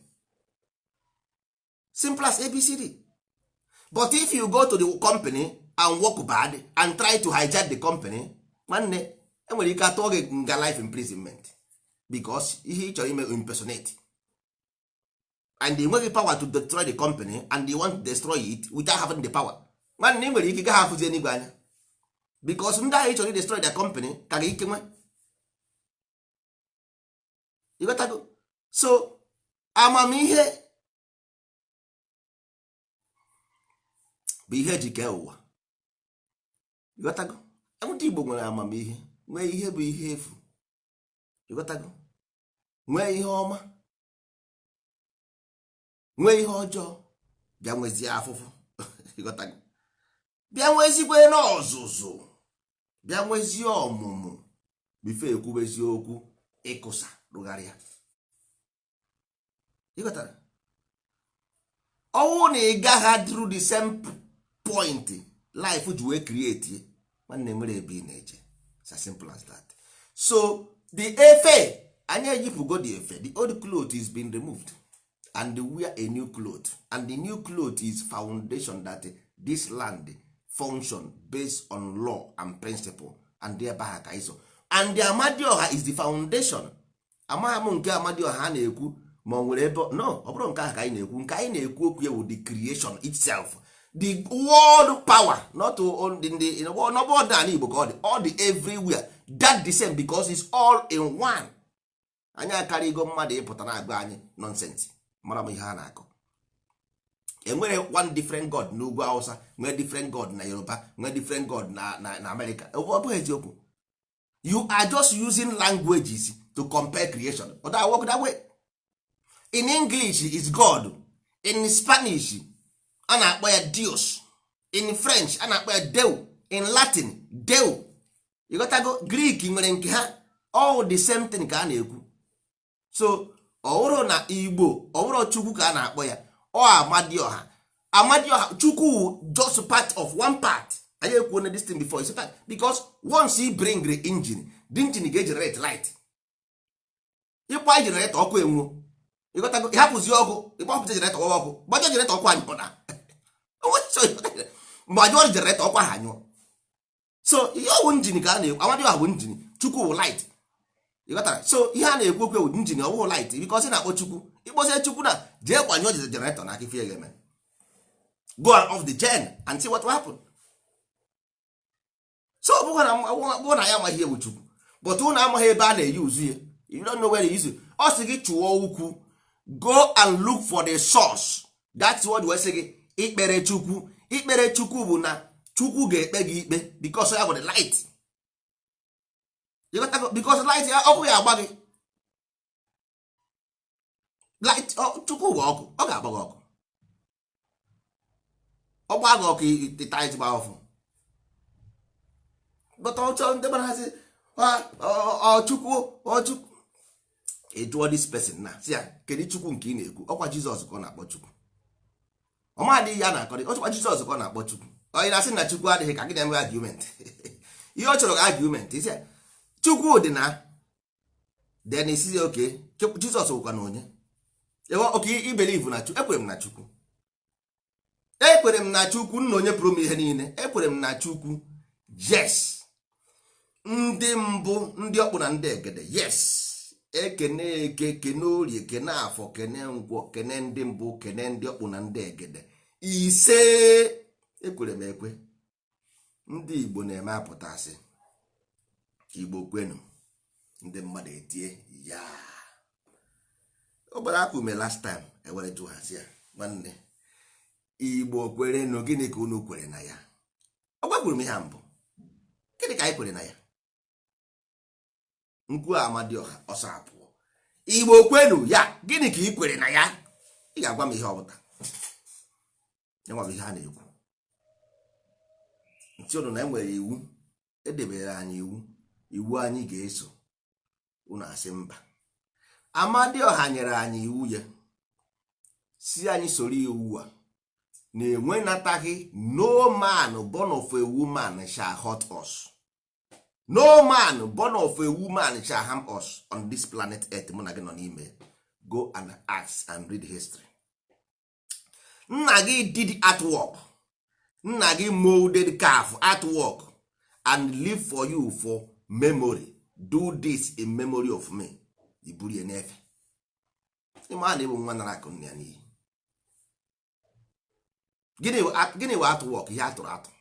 Simple as ABCD. But if you go to the company and work bad and try to hijack the company, nwanne, enwere ike atụọ gị nga, life imprisonment, because ihe ị chọrọ ime, impersonate, and ị nweghị power to destroy the company, and you want to destroy it without having the power. Nwanne, ị nwere ike gaghị afụzi enigwe anya, because ndị ahụ ị chọrọ destroy the company ka gị ike nwe. Ịghọtago? So amamihe bụ ihe eji kee ụwa. Ịghọtago? Ndị Igbo nwere amamihe, nwee ihe bụ ihe efu. Ịghọtago? Nwee ihe ọma, nwee ihe ọjọọ, bịa nwezie afụfụ. Ịghọtago? Bịa nwezikwe n'ọzụzụ, bịa nwezie ọmụmụ bife ekwubezi okwu ịkụsa rụgharịa. Ịghọtara? Ọnwụ na ị gaghị through the same point life ji wee create, nwanne, nwere ebe ị na-eje. It's as simple as that. So the efe anyị eyipụgo, the efe, the old cloth is been removed and wear a new cloth, and the new cloth is foundation that this land function based on law and principle, and ebe ha ka iso. And the Amadioha is the foundation. Amaghị m nke Amadioha a na-ekwu, ma ọ nwere ebe. No, ọ bụrụ nke ahụ ka anyị na-ekwu, nke anyị na-ekwu okwu ya bụ the creation itself, the world power, not only the n'ọbụ Igbo ka ọ dị, all the everywhere that the same, because it's all in one. Anyị akarịgo mmadụ ịpụta na-agba anyị nonsense. Mara m ihe a na-akọ. Enwere one different god n'ugwu Hausa, nwee different god na Yoruba, nwee different god na America. Ọ bụghị eziokwu. You are just using languages to compare creation. But that work that way. In English is God, in Spanish a na-akpọ ya Dios, in French a na-akpọ ya Deu, in Latin Deu. Ịghọtago? Greek nwere nke ha. All the same thing ka a na-ekwu. So ọwụrụ na Igbo, ọwụrụ Chukwu ka a na-akpọ ya, ọ Amadioha. Amadioha, Chukwu, just part of one part. Anyị ekwuo na this thing before. It's a part because once you bring the engine, the engine ga-generate light. Ịgba generator, ọkụ enwuo. Ịghọtago? Ịhapụzi ọkụ, ịgbapụta generator, ọwa ọkụ, gbajọ generator, ọkụ anyụọ. Na mgbe ajụọ generator, ọkụ ahụ anyụọ. So ihe ọwụ engine ka a na-ekwu. Amadioha bụ engine, Chukwu bụ light. Ịghọtara? So ihe a na-ekwu okwu bụ engine, ọ bụghị light, because ị na-akpọ Chukwu, ịkpọzie Chukwu na jee gbanyụọ generator na aka, ife ya ga-eme, go and off the gen and see what will happen. So ọ bụghị na ya amaghị ihe bụ Chukwu, but ụnụ amaghị ebe a na-eyi uzu ya. You don't know where to use it. Ọ sị gị chụọ ukwu, go and look for the source. That's what wee sị gị ikpere Chukwu. Ikpere Chukwu bụ na Chukwu ga-ekpe gị ikpe, because ya bụ the light. Because light ya, ọkụ ya agba gị light. Chukwu bụ ọkụ, ọ ga-agba gị ọkụ. Ọ gbaa gị ọkụ, ịta ezigbo ahụhụ. But ọchọ ndị mara ha sị Chukwu, Chukwu. Ị jụọ this person na si ya, kedu Chukwu nke ị na-ekwu? Ọkwa Jizọs ka ọ na-akpọ Chukwu. Ọmadị ihe a na-akọrị, ọchịkwa Jizọs ka ọ na-akpọ Chukwu. Onye na-asị na Chukwu adịghị, ka gị na-enwe argument. Ihe ọ chọrọ ka argument isi Chukwu dị na then isizi oke Jizọs bụkwa na onye oke i believe na Chukwu. Ekwere m na Chukwu, ekwere m na Chukwu nna, onye pụrụ m ihe niile. Ekwere m na Chukwu, yes. Ndị mbụ, ndị ọkpụ na ndị egede, yes. Ekene Eke, kene Orie, kene Afọ, kene Nkwọ, kene ndị mbụ, kene ndị ọkpụ na ndị egede. Ise, ekwere m ekwe. Ndị Igbo na-eme apụtasị Igbo kwenu, ndị mmadụ etie ya obere akwa ume. Last time ewere jụ ha sị ya, nwanne, Igbo kwerenụ, gịnị ka unu kwere na ya? Ọ gwakwuru m ihe a mbụ. Gịnị ka anyị kwere na ya? Nkwu Amadioha ọsọ apụọ. Igbo kwenu ya, gịnị ka ị kwere na ya? Ị ga-agwa m ihe ọ bụla. Ya nwa bụ ihe a na-ekwu. Nti unu na enwere iwu edebere anyị, iwu anyị ga-eso. Unu asị mba. Amadioha nyere anyị iwu ya, si anyị soro iwu a na-enwenataghị. No man born of a woman shall hurt us. No man born of a woman shall harm us on this planet Earth mụ na gị nọ n'ime. Go and ask and read history. Nna gị did artwork, nna gị molded calf artwork and leave for you for memory. "Do this in memory of me." Iburu ya n'efe. Ịma na ịbụ nwa nara akụ nna ya n'iyi. Gịnị bụ artwork? Ihe atụrụ atụ.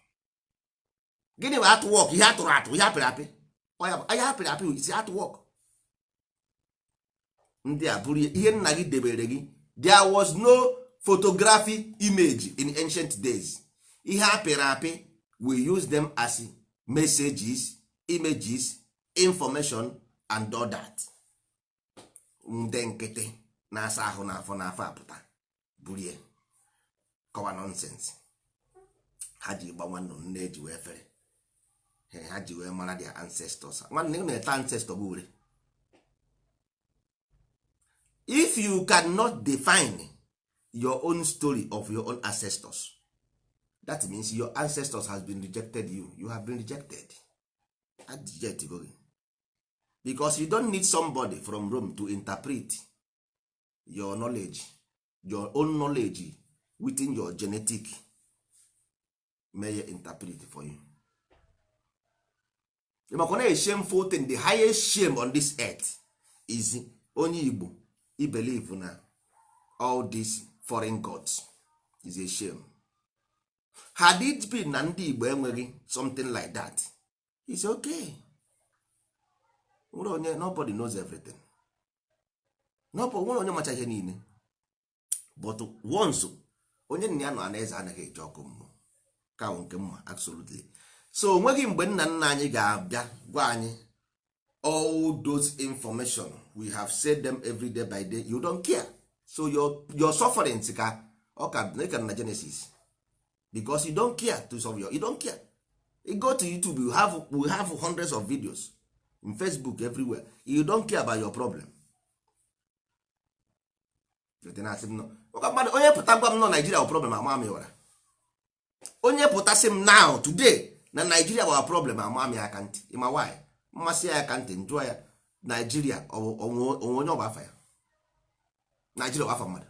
Gịnị bụ artwork? Ihe atụrụ atụ, ihe apịrị apị. Ọ ya bụ ihe apịrị apị isi artwork. Ndị a bụrụ ihe nna gị debere gị. There was no photography image in ancient days. Ihe apịrị apị, we use them as messages, images, information and all that. Ndị nkịtị na-asa ahụ n'afọ n'afọ apụta burie kọwa nonsense. Ha ji gba nwanne nne eji wee fere ha ji wee mara their ancestors. Nwanne, ị na-eta ancestor bụ ure. If you cannot define your own story of your own ancestors, that means your ancestors has been rejected you. You have been rejected. Reject go gị, because you don't need somebody from Rome to interpret your knowledge, your own knowledge within your genetic may interpret for you. Maka na a shameful thing, the highest shame on this earth is onye Igbo i believe na all these foreign gods is a shame. Had it been na ndị Igbo enweghị something like that, it's okay. Nwere onye, nobody knows everything. Nobody, nwere onye macha ihe niile. But once onye nna ya nọ anaeze anaghị eji ọkụ mmụọ ka bụ nke mma, absolutely. So onweghị mgbe nna nna anyị ga-abịa gwa anyị all those information. We have said them every day by day. You don't care, so your sufferings ka ọ ka ka na Genesis, because you don't care to solve your, you don't care. You go to YouTube, you have we have hundreds of videos in Facebook, everywhere. You don't care about your problem. Na-asị m nọ mmadụ onye pụta gwa m nọ Nigeria bụ problem, ama m ụra. Onye pụtasị m now today na Nigeria bụ problem, ama m ya aka ntị. Ịma why mmasị ya aka ntị? Njụọ ya, Nigeria onwe onye ọ bụ afa ya? Nigeria bụ afa mmadụ?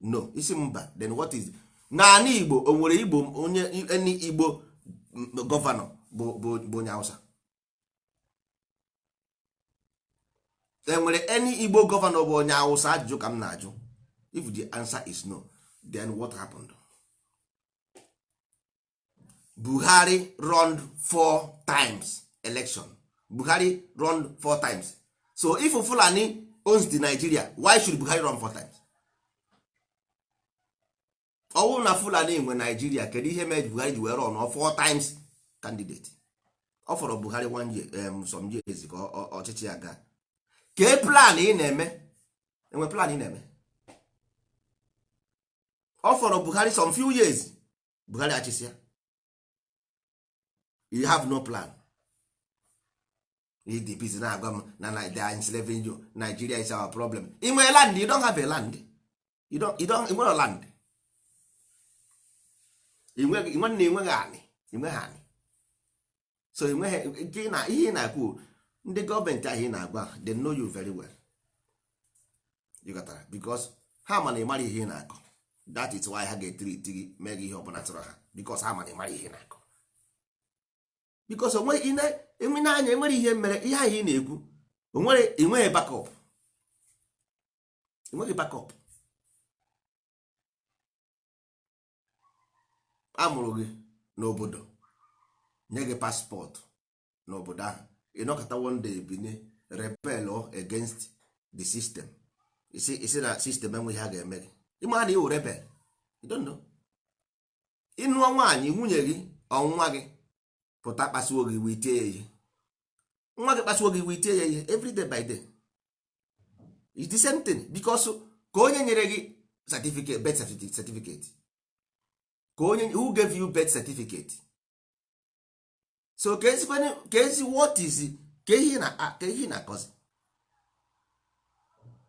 No, isi mba. Then what is n'ala Igbo? O nwere Igbo onye, any Igbo governor bụ onye Hausa? Enwere any Igbo governor bụ onye Hausa? Ajụjụ ka m na-ajụ. If the answer is no, then what happened? Buhari run four times election. Buhari run four times. So if Fulani owns the Nigeria, why should Buhari run four times? Ọ bụrụ na Fulani nwe Nigeria, kedu ihe mere Buhari ji wee run four times candidate? Ọ fọrọ Buhari one year, some years ka ọchịchị ya gaa. Kee plan ị na-eme? Enwe plan ị na-eme? Ọ fọrọ Buhari some few years, Buhari achịsịa. You have no plan. Ịdị busy na-agwa m na they are enslaving you, Nigeria is our problem. Ị nwere land? You don't have a land. You don't nwere land. Nwanne, enweghị anị, enweghị anị. So enweghị na ihe ị na-ekwu. Ndị gọọmenti ahụ ị na-agwa, they know you very well. You got that? Because ha ma na ị mara ihe ị na-akọ. That is why ha ga-etiriti gị, mee gị ihe ọbụla tụrụ ha, because ha ma na ị mara ihe ị na-akọ, because onwe enwe n'anya enwere ihe mere ihe ahụ ị na-ekwu. Onwere enweghị backup, enweghị backup. A mụrụ gị n'obodo, nye gị passport n'obodo ahụ, ịnọkọta one day binye rebel against the system. Isi na system enweghị ha ga-eme gị. Ịma na iwu rebel, you don't know. Ịnụọ nwaanyị, nwunye gị, ọnwa gị pụta kpasuo gị iwe, itie ya ihe. Nwa gị kpasuo gị iwe, itie ya ihe. Every day by day it's the same thing, because ka onye nyere gị certificate, birth certificate, ka onye, who gave you birth certificate? So ka ezi, what is ka ihe na ka ihe na-akọzi?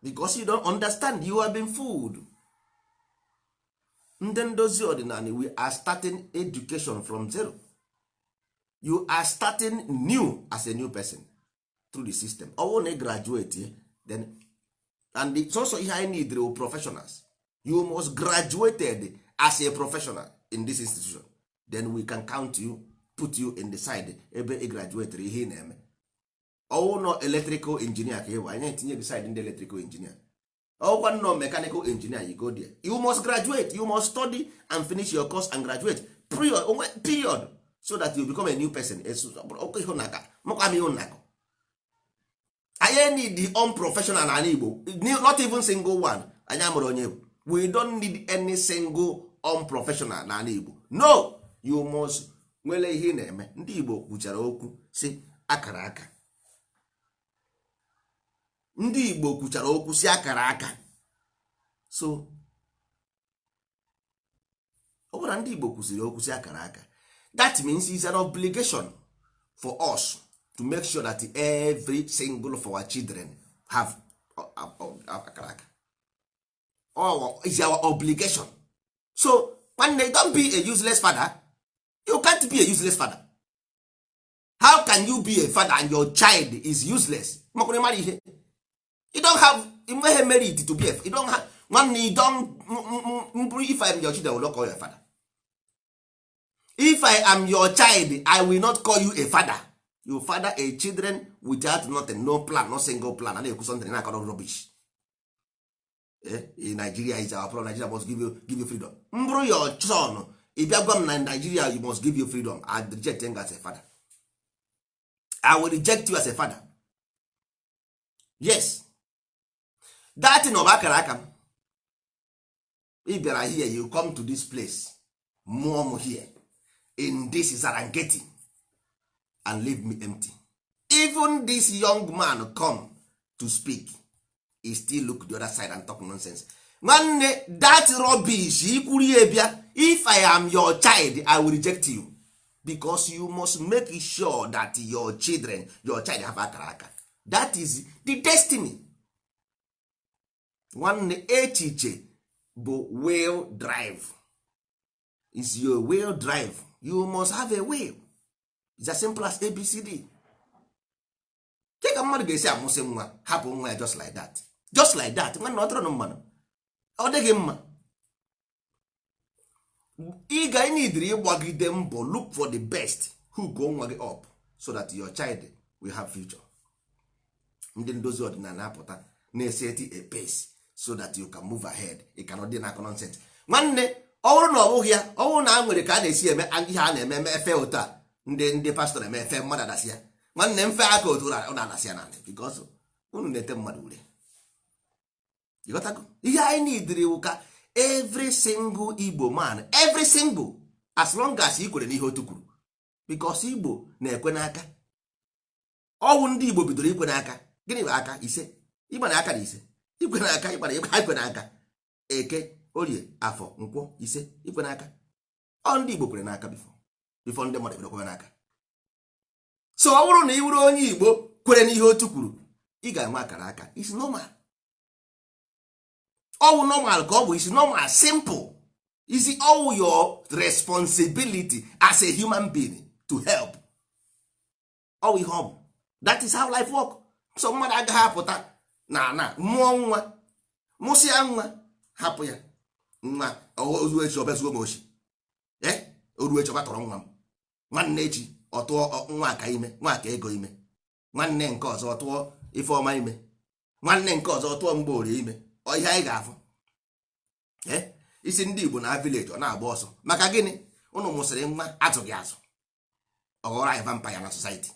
Because you don't understand, you have been fooled. Ndị ndozi ọdịnala, we are starting education from zero. You are starting new as a new person through the system. Ọ bụrụ na ị graduate, then and the sọsọ ihe anyị need were professionals. You must graduated as a professional in this institution, then we can count you, put you in the side ebe ị graduate ihe ị na-eme. Ọwụ nọ electrical engineer ka ị bụ, anyị etinye gị side ndị electrical engineer. Ọwụkwa nọ mechanical engineer, you go there. You must graduate, you must study and finish your course and graduate, period, period, so that you become a new person. Mụkwa m ihu nnakọ, anyị need the unprofessional n'ala Igbo, not even single one. Anyị amụrụ onye bụ, we don't need any single unprofessional n'ala Igbo. No, you must nwere ihe ị na-eme. Ndị Igbo kwuchara okwu si akara aka. Ndị Igbo kwuchara okwu si akara aka. So ọ bụrụ na ndị Igbo kwusịrị okwu si akara aka, that means it's an obligation for us to make sure that every single of our children have akara aka. Is our obligation. So nwanne, don't be a useless father. You can't be a useless father. How can you be a father and your child is useless? Makwere mara ihe, you don't have, enweghị merit to be a, you don't have, nwanne, you don't mbụrụ. If I am your child, I will not call you a father. If I am your child, I will not call you a father. You father a children without nothing, no plan, no single plan. A na-ekwu something, na-akọrọ rubbish. Eh? Nigeria is our problem. Nigeria must give you freedom. Mbụrụ your son, ị bịa gwa m na Nigeria you must give you freedom, I reject you as a father. I will reject you as a father. Yes, that thing ọ bụ akara aka m. Ị bịara here, you come to this place, mụọ m here in this Zarangeti and leave me empty. Even this young man come to speak, he still look the other side and talk nonsense. Nwanne, that rubbish ikwuru ya bịa, if I am your child, I will reject you, because you must make sure that your children, your child have akara aka. That is the destiny. Nwanne, echiche bụ will drive, is your will drive. You must have a will. It's as simple as ABCD. Ke ka mmadụ ga-esi amụsị nwa, hapụ nwa ya just like that, just like that? Nwanne, ọ dịrọ mmanụ, ọ dịghị mma. Ị ga nidiri ịgbagide mbọ, look for the best, hook nwa gị up so that your child will have future. Ndị ndozi ọdịnala apụta na-eseti a pace so that you can move ahead. You cannot dị na nonsense. Nwanne, ọ bụrụ na ọ bụghị ya, ọ bụrụ na a nwere ka a na-esi eme ihe a na-eme eme efe otu a, ndị pastọ na-eme efe mmadụ adasị ya. Nwanne, mfe aka otu ọ na-adasị ya naanị because unu na-ete mmadụ ure. Ịghọtago? Ihe anyị nidiri wụ ka every single Igbo man, every single, as long as ị kwere n'ihe otu kwuru, because Igbo na-ekwe n'aka. Ọwụ ndị Igbo bidoro ikwe n'aka. Gịnị bụ aka ise? Ịgba na aka na ise, ikwe n'aka, ịgba na ikwe n'aka, Eke, Orie, Afọ, Nkwọ, ise, ikwe n'aka. Ọ ndị Igbo kwere n'aka before ndị mmadụ bido kwere n'aka. So ọ bụrụ na ị wụrụ onye Igbo kwere n'ihe otu kwuru, ị ga-enwe akara aka. Is normal, ọwụ normal ka ọ bụ. Is normal, simple. Is all your responsibility as a human being to help. Ọ ihe ọ bụ, that is how life work. So mmadụ agaghị apụta na mụọ nwa, mụsịa nwa, hapụ ya, nwa ozu echi ọbịazuo m ochi, oru echi ọba tọrọ nwa m. Nwanne echi ọ tụọ nwa aka ime, nwa aka ego ime. Nwanne nke ọzọ ọ tụọ Ifeọma ime. Nwanne nke ọzọ ọ tụọ Mgbeorie ime. Ọ ihe anyị ga-afụ. Isi ndị Igbo na village ọ na-agba ọsọ maka gịnị? Ụnụ mụsịrị nwa azụghị azụ, ọ ghọrọ anyị vampire na society.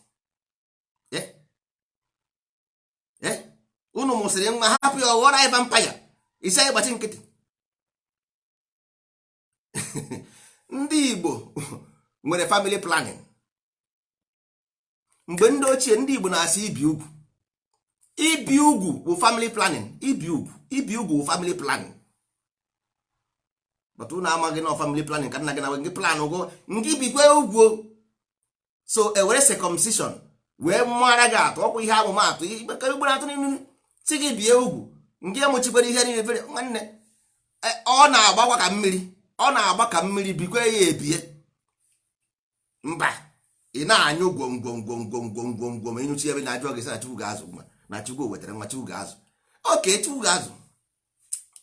Ụnụ mụsịrị nwa, hapụ ya, ọ ghọrọ anyị vampire. Isi anyị gbachi nkịtị. Ndị Igbo nwere family planning. Mgbe ndị ochie, ndị Igbo na-asị ibi ugwu. Ibi ugwu bụ family planning. Ibi ugwu, ibi ugwu bụ family planning. But unu amaghị na family planning ka nna gị na gị plan ụgwọ ngị bikwe ugwu. So ewere circumcision wee mara gị atụ ọkwa ihe amụmatụ ugboro atụ n'ihu si gị bie ugwu nke mụchikwere ihe niile fere. Nwanne, ọ na-agbakwa ka mmiri, ọ na-agba ka mmiri. Bikwe ya ebie mba, ị na-anyụ gwom gwom gwom gwom gwom gwom gwom. Ịnyụchi ebe na-ajụ gị sị na Chukwu ga-azụ nwa, na Chukwu wetara nwa, Chukwu ga-azụ oke, Chukwu ga-azụ.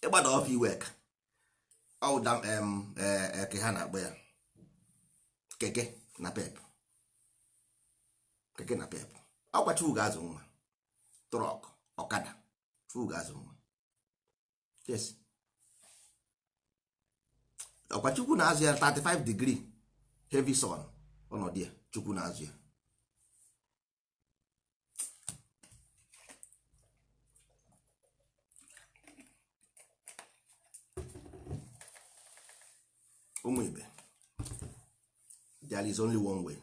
Ịgbada ọfụ iwe ka ọwụda ke ha na-akpọ ya keke na pep, keke na pep. Ọkwa Chukwu ga-azụ nwa, truck, ọkada, Chukwu ga-azụ nwa. Yes, ọkwa Chukwu na-azụ ya. 35 degree heavy sun, ọnọdụ ya, Chukwu na-azụ ya. Ụmụ ibe, there is only one way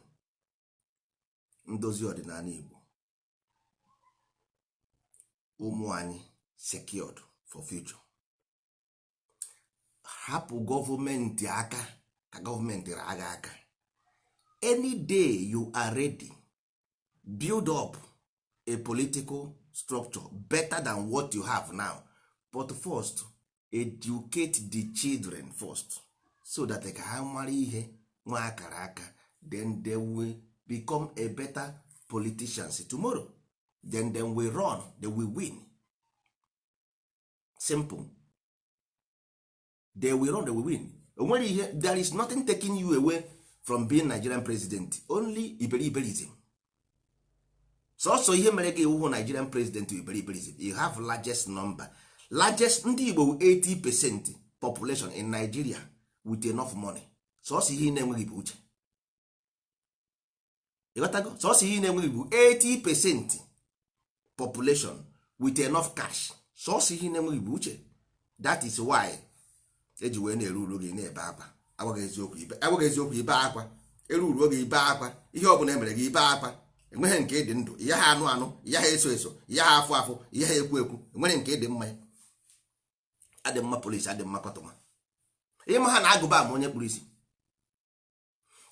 ndozi ọdịnala Igbo, ụmụ anyị secured for future. Hapụ gọọmenti aka ka gọọmenti raa gị aka. Any day you are ready, build up a political structure better than what you have now, but first educate the children first, so that ka ha mara ihe nwa akara aka. Then they will become a better politicians tomorrow. Then they will run, they will win. Simple. They will run, they will win. Onwere ihe, there is nothing taking you away from being Nigerian president, only iberiberism. Sọsọ ihe mere gị iwu Nigerian president, iberiberism. You have largest number, largest ndị Igbo, 80% population in Nigeria with enough money. Sọsọ ihe ị na-enweghị bụ uche. Ịghọtago? Sọsọ ihe ị na-enweghị bụ 80% population with enough cash. Sọsọ ihe ị na-enweghị bụ uche. That is why eji wee na-eru uru gị na-ebe akwa. Agwaghị eziokwu ibe, agwaghị eziokwu ibe akwa, eru uru oge ibe akwa. Ihe ọ bụla emere gị, ibe akwa. Enweghị nke ịdị ndụ ya ha anụ anụ ya ha eso eso ya ha afụ afụ ya ha ekwu ekwu. Enweghị nke ịdị mma ya adị mma. Polisi adị mma, kọtụma. Ịma ha na agụba ama onye kpuru isi,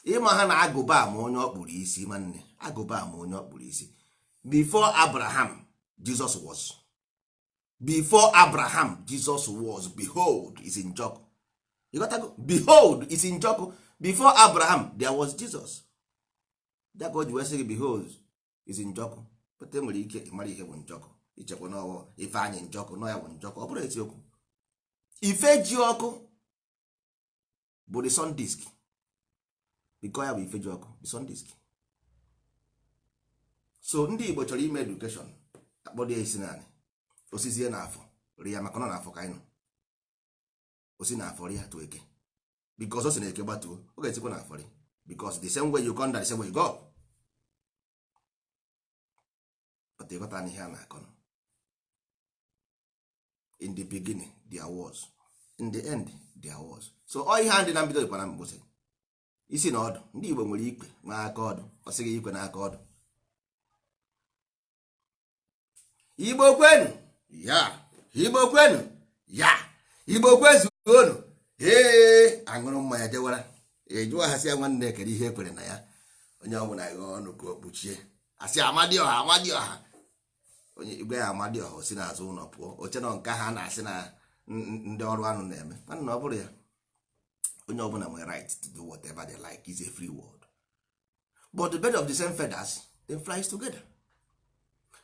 ịma ha na agụba ama onye ọ kpuru isi. Nwanne, agụba ama onye ọ kpuru isi. Before Abraham, Jesus was. Before Abraham, Jesus was. Behold is in Njọkụ. You got to go. Behold is in Njọkụ. Before Abraham there was Jesus. Ya ka o ji wee sị gị behold is in Njọkụ. Pụta, nwere ike ịmara ihe bụ Njọkụ, ichekwa n'ọwọ Ifeanyị Njọkụ nọ ya bụ Njọkụ. Ọ bụrụ eziokwu, ife ji ọkụ bụ the sun disk, because ya bụ ife ji ọkụ, the sun disk. So ndị Igbo chọrọ ime education, akpọdo ya isi naanị osizie n'afọ rie, maka nọ n'afọ ka anyị nọ. Osi n'afọ rie tụ eke, because o si na eke gbatuo, ọ ga-esikwa n'afọ rie, because the same way you come down, the same way you go. But ịghọta na ihe a na-akọ nọ. In the beginning there was, in the end there was. So ọ ihe a dị na mbido dịkwa na mgbụsị. Isi na ọdụ, ndị Igbo nwere ikwe nwe aka ọdụ. Ọ sịghị ikwe n'aka ọdụ. Igbo kwenu ya, Igbo kwenu ya, Igbo kwezuonu. Ee, aṅụrụ mmanya jewara ejụọ ha, sị ya, nwanne, ekere ihe ekwere na ya. Onye ọbụla ghe ọnụ ka o kpuchie, asị Amadioha, Amadioha. Onye igwe ya Amadioha, o si n'azụ ụlọ pụọ. Oche nọ nke ha na-asị na ndị ọrụ anụ na-eme. Nwanne, ọ bụrụ ya, onye ọbụla nwere right to do whatever they like. Is a free world, but the bird of the same feathers, they flies together.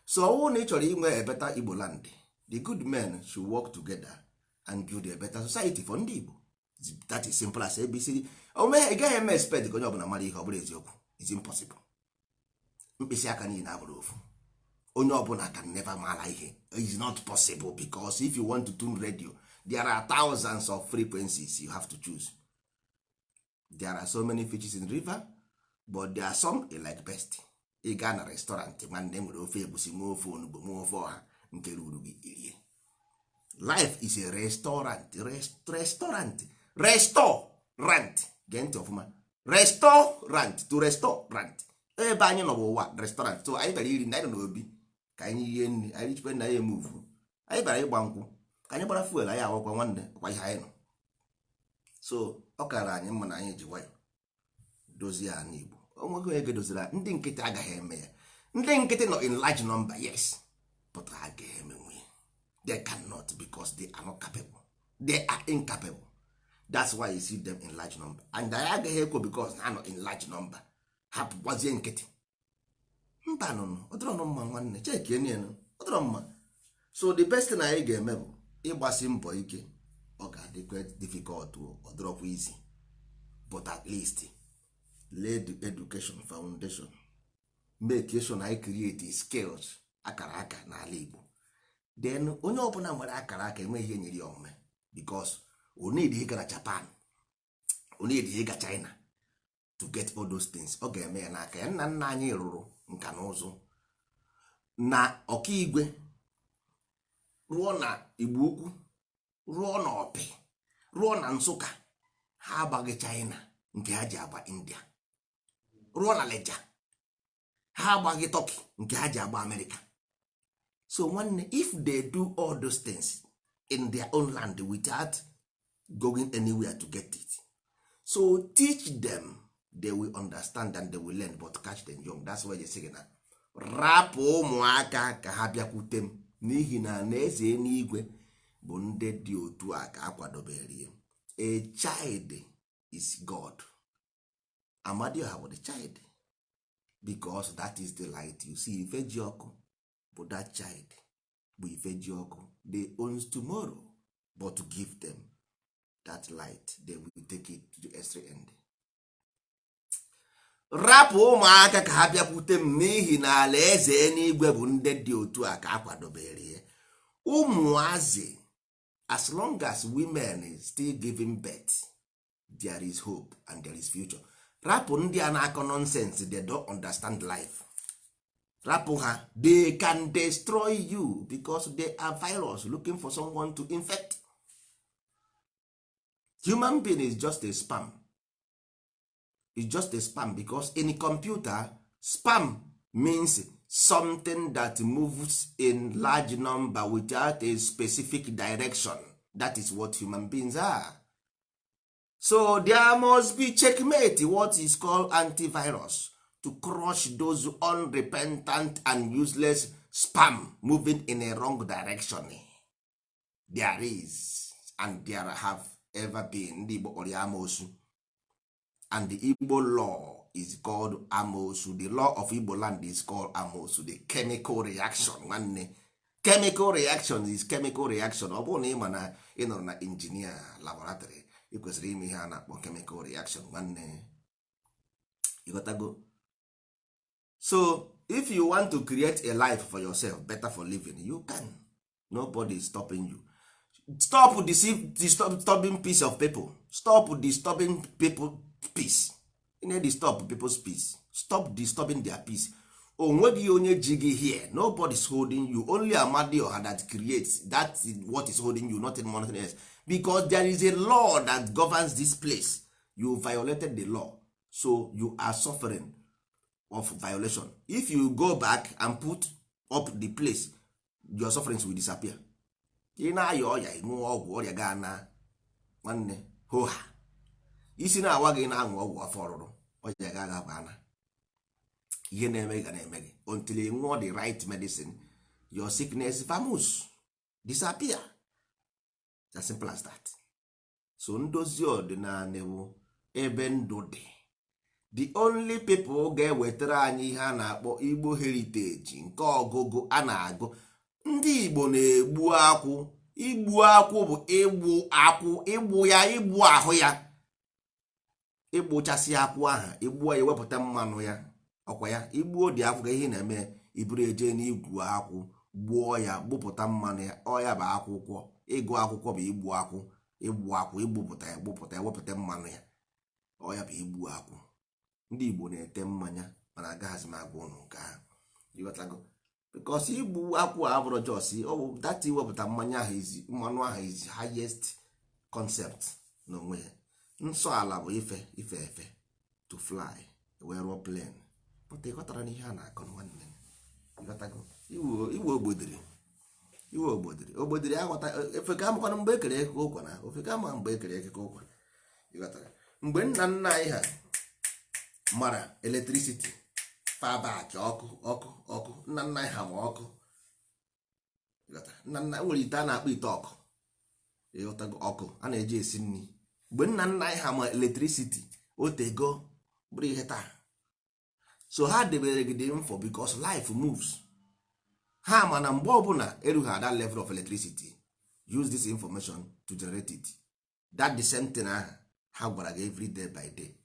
So ọwụ na ị chọrọ inwe a better Igbo land, the good men should work together and build a better society for ndị Igbo. That is simple as ABCD. Ome ị gaghị eme expect ka onye ọbụla mara ihe. Ọ bụrụ eziokwu, is impossible. Mkpịsị aka niile abụrụ ofu. Onye ọbụla can never mara ihe. Is not possible, because if you want to tune radio, there are thousands of frequencies you have to choose. There are so many fishes in river, but there are some you like best. Ị gaa na restaurant, nwanne, nwere ofe egusi, nwee ofe onugbo, nwee ofe ọha, nke ruru gị irie. Life is a restaurant. Restaurant, restaurant. Gee ntị ọfụma. Restaurant, to restaurant. Ebe anyị nọ bụ ụwa restaurant. So anyị bịara iri nri, anyị nọ n'obi ka anyị rie nri, anyị richikwe nna ya emuvu. Anyị bịara ịgba nkwụ ka anyị gbara fuel, anyị awakwa. Nwanne, ọkwa ihe anyị nọ. So ọ kara anyị mma na anyị ji nwayọ dozie ala Igbo. Onweghị onye ga-edoziri anyị. Ndị nkịtị agaghị eme ya. Ndị nkịtị nọ in large number, yes, but ha ga-emenwu ya? They cannot, because they are not capable. They are incapable. That's why you see them in large number, and anyị agaghị ekwo because ha nọ in large number, hapụ gbazie nkịtị. Mba, nụnụ, ọ dịrọ mma. Nwanne, cheki enu, ọ dịrọ mma. So the best thing anyị ga-eme bụ ịgbasi mbọ ike. Ọ ga-adịkwa difficult, ọ dịrọkwa easy, but at least lay the education foundation, make sure na anyị create skills, akara aka n'ala Igbo. Then onye ọbụla nwere akara aka enweghị ihe nyere ya omume, because o need ịga na Japan, o need ịga China to get all those things. Ọ ga-eme ya n'aka ya. Nna nna anyị rụrụ nka na ụzụ na Ọkaigwe, rụọ na Igbo Ukwu, rụọ na Ọpị, rụọ na Nsụka. Ha agbaghị China nke ha ji agba India, rụọ na Leja. Ha agbaghị Turkey nke ha ji agba America. So nwanne, if they do all those things in their own land without going anywhere to get it, so teach them, they will understand and they will learn. But catch them young. That's why they say na rapụ ụmụaka ka ha bịakwute m, n'ihi na na-eze eluigwe bụ ndị dị otu a ka akwadobere ya. A child is God. Amadioha bụ the child, because that is the light you see. Ife ji ọkụ bụ that child, bụ ife ji ọkụ. They owns tomorrow, but to give them that light, they will take it to the extreme end. Rapụ ụmụaka ka ha bịakwute m, n'ihi na ala eze eluigwe bụ ndị dị otu a ka akwadobere ya. Ụmụazị, as long as women is still giving birth, there is hope and there is future. Rapụ ndị a na-akọ nonsense. They don't understand life. Rapụ ha. They can destroy you because they are virus looking for someone to infect. Human being is just a spam. It's just a spam, because in computer, spam means something that moves in large number without a specific direction. That is what human beings are. So there must be checkmate, what is called antivirus, to crush those unrepentant and useless spam moving in a wrong direction. There is and there have ever been. Ndị Igbo kpọrọ ya amoosu, and the Igbo law is called amosu. The law of Igbo land is called amosu, the chemical reaction. Nwanne, chemical reaction is chemical reaction. Ọ bụrụ na ị ma na ị nọrọ na engineer laboratory, ị kwesịrị ime ihe a na-akpọ chemical reaction. Nwanne, ịghọtago? So if you want to create a life for yourself better for living, you can. Nobody is stopping you. Stop deceive, disturbing peace of people. Stop disturbing people peace. Ị na-disturb people's peace. Stop disturbing their peace. O nweghị onye ji gị here. Nobody is holding you. Only Amadioha that creates. That is what is holding you, nothing more, nothing else, because there is a law that governs this place. You violated the law, so you are suffering of violation. If you go back and put up the place, your sufferings will disappear. Ị na-aya ọya, ṅụọ ọgwụ, ọrịa gaa na. Nwanne, hoha isi na-awa gị, na-aṅụ ọgwụ afọ ọrụrụ, ọrịa ga aga ana. Ihe na-eme ga na-eme gị until you ṅụọ the right medicine, your sickness vamoose, disappear. As simple as that. So ndozi ọdịnala bụ ebe ndụ dị. The only people ga-ewetara anyị ihe a na-akpọ Igbo heritage, nke ọgụgụ a na-agụ. Ndị Igbo na-egbu akwụ. Igbu akwụ bụ igbu akwụ, igbu ya, igbu ahụ ya, igbuchasị akwụ ahụ, igbuo ya, wepụta mmanụ ya. Ọkwa ya, igbuo dị akwụ ka ihe na-eme, iburu eje n'igwu akwụ, gbuo ya, gbupụta mmanụ ya. Ọ ya bụ akwụkwọ. Ịgụ akwụkwọ bụ igbu akwụ, igbu akwụ, igbupụta ya, gbupụta ya, wepụta mmanụ ya. Ọ ya bụ igbu akwụ. Ndị Igbo na-ete mmanya, mana agaghazi m agwa ụnụ nke ahụ. Ịghọtago? Because igbu akwụ a abụrụ just ọ bụ that iwepụta mmanya ahụ, izi mmanụ ahụ is highest concept n'onwe ya. Nsọ ala bụ ife ife efe, to fly, wee rụọ plane. But ịghọtara n'ihe a na-akọ, nwanne? Ịghọtago? Iwe ogbodiri, iwe ogbodiri, ogbodiri aghọta efe ka amakwana mgbe ekere eke ụkwa na ofe ka ama mgbe ekere eke ụkwa. Ịghọtara? Mgbe nna nna anyị ha Mara electricity fabak, ọkụ ọkụ ọkụ. Nna nna anyị ha ma ọkụ. Ịghọtara? Nna nna nwere ite a na-akpọ ite ọkụ. Ịghọtago? Ọkụ a na-eji esi nri. Mgbe nna nna anyị ha ma electricity, otego bụrụ ihe taa. So ha debere gị dị mfọ because life moves. Ha ma na mgbe ọbụla erughị that level of electricity, use this information to generate it. That the same thing ahụ ha gwara gị every day by day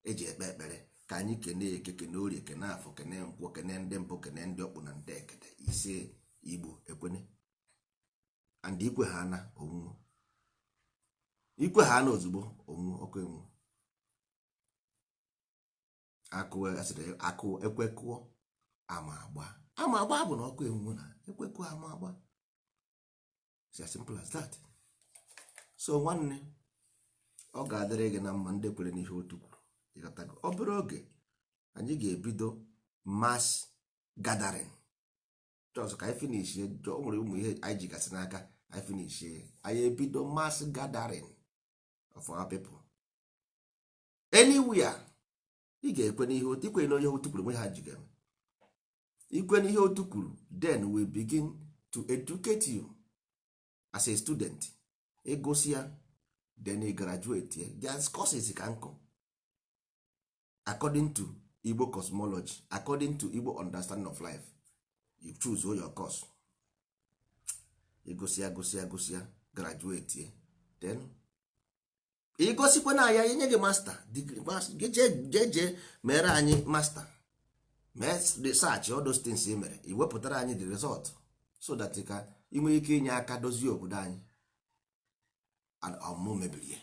eji ekpe ekpere ka anyị kene Eke, kene Orie, kene Afọ, kene Nkwọ, kene ndị mbụ, kene ndị ọkpụ na ndị ekede ise. Igbo ekwene and ikwe ha na onwuo, ikwe ha na ozugbo onwuo, ọkụ enwuo. Akụ asịrị akụ ekwe kụọ ama agba, ama agba bụ na ọkụ enwuo na ekwe kụọ ama agba. It's as simple as that. So nwanne, ọ ga-adịrị gị na mma. Ndị kwere n'ihe otu kwuru, ịghọtago? Obere oge anyị ga-ebido mass gathering. Just ka anyị finish, o nwere ụmụ ihe anyị jigasị n'aka. Anyị finish, anyị ebido mass gathering of our people anywhere. Ị ga-ekwe n'ihe otu ikwe na onye otu kwuru nwe ha ji ga-eme ikwe n'ihe otu kwuru. Then we begin to educate you as a student. Ịgụsị ya, then ị graduate ya. There's courses ka nkụ according to Igbo cosmology, according to Igbo understanding of life. You choose your course. Ịgụsịa, gụsịa, gụsịa, graduate ya, then ịgosikwa na ya enye gị master degree. Jee jee mere anyị master, mee research, all those things ị mere, i wepụtara anyị the result so that ka ị nwee ike inye aka dozie obodo anyị. And ọmụmụ mebiri ya,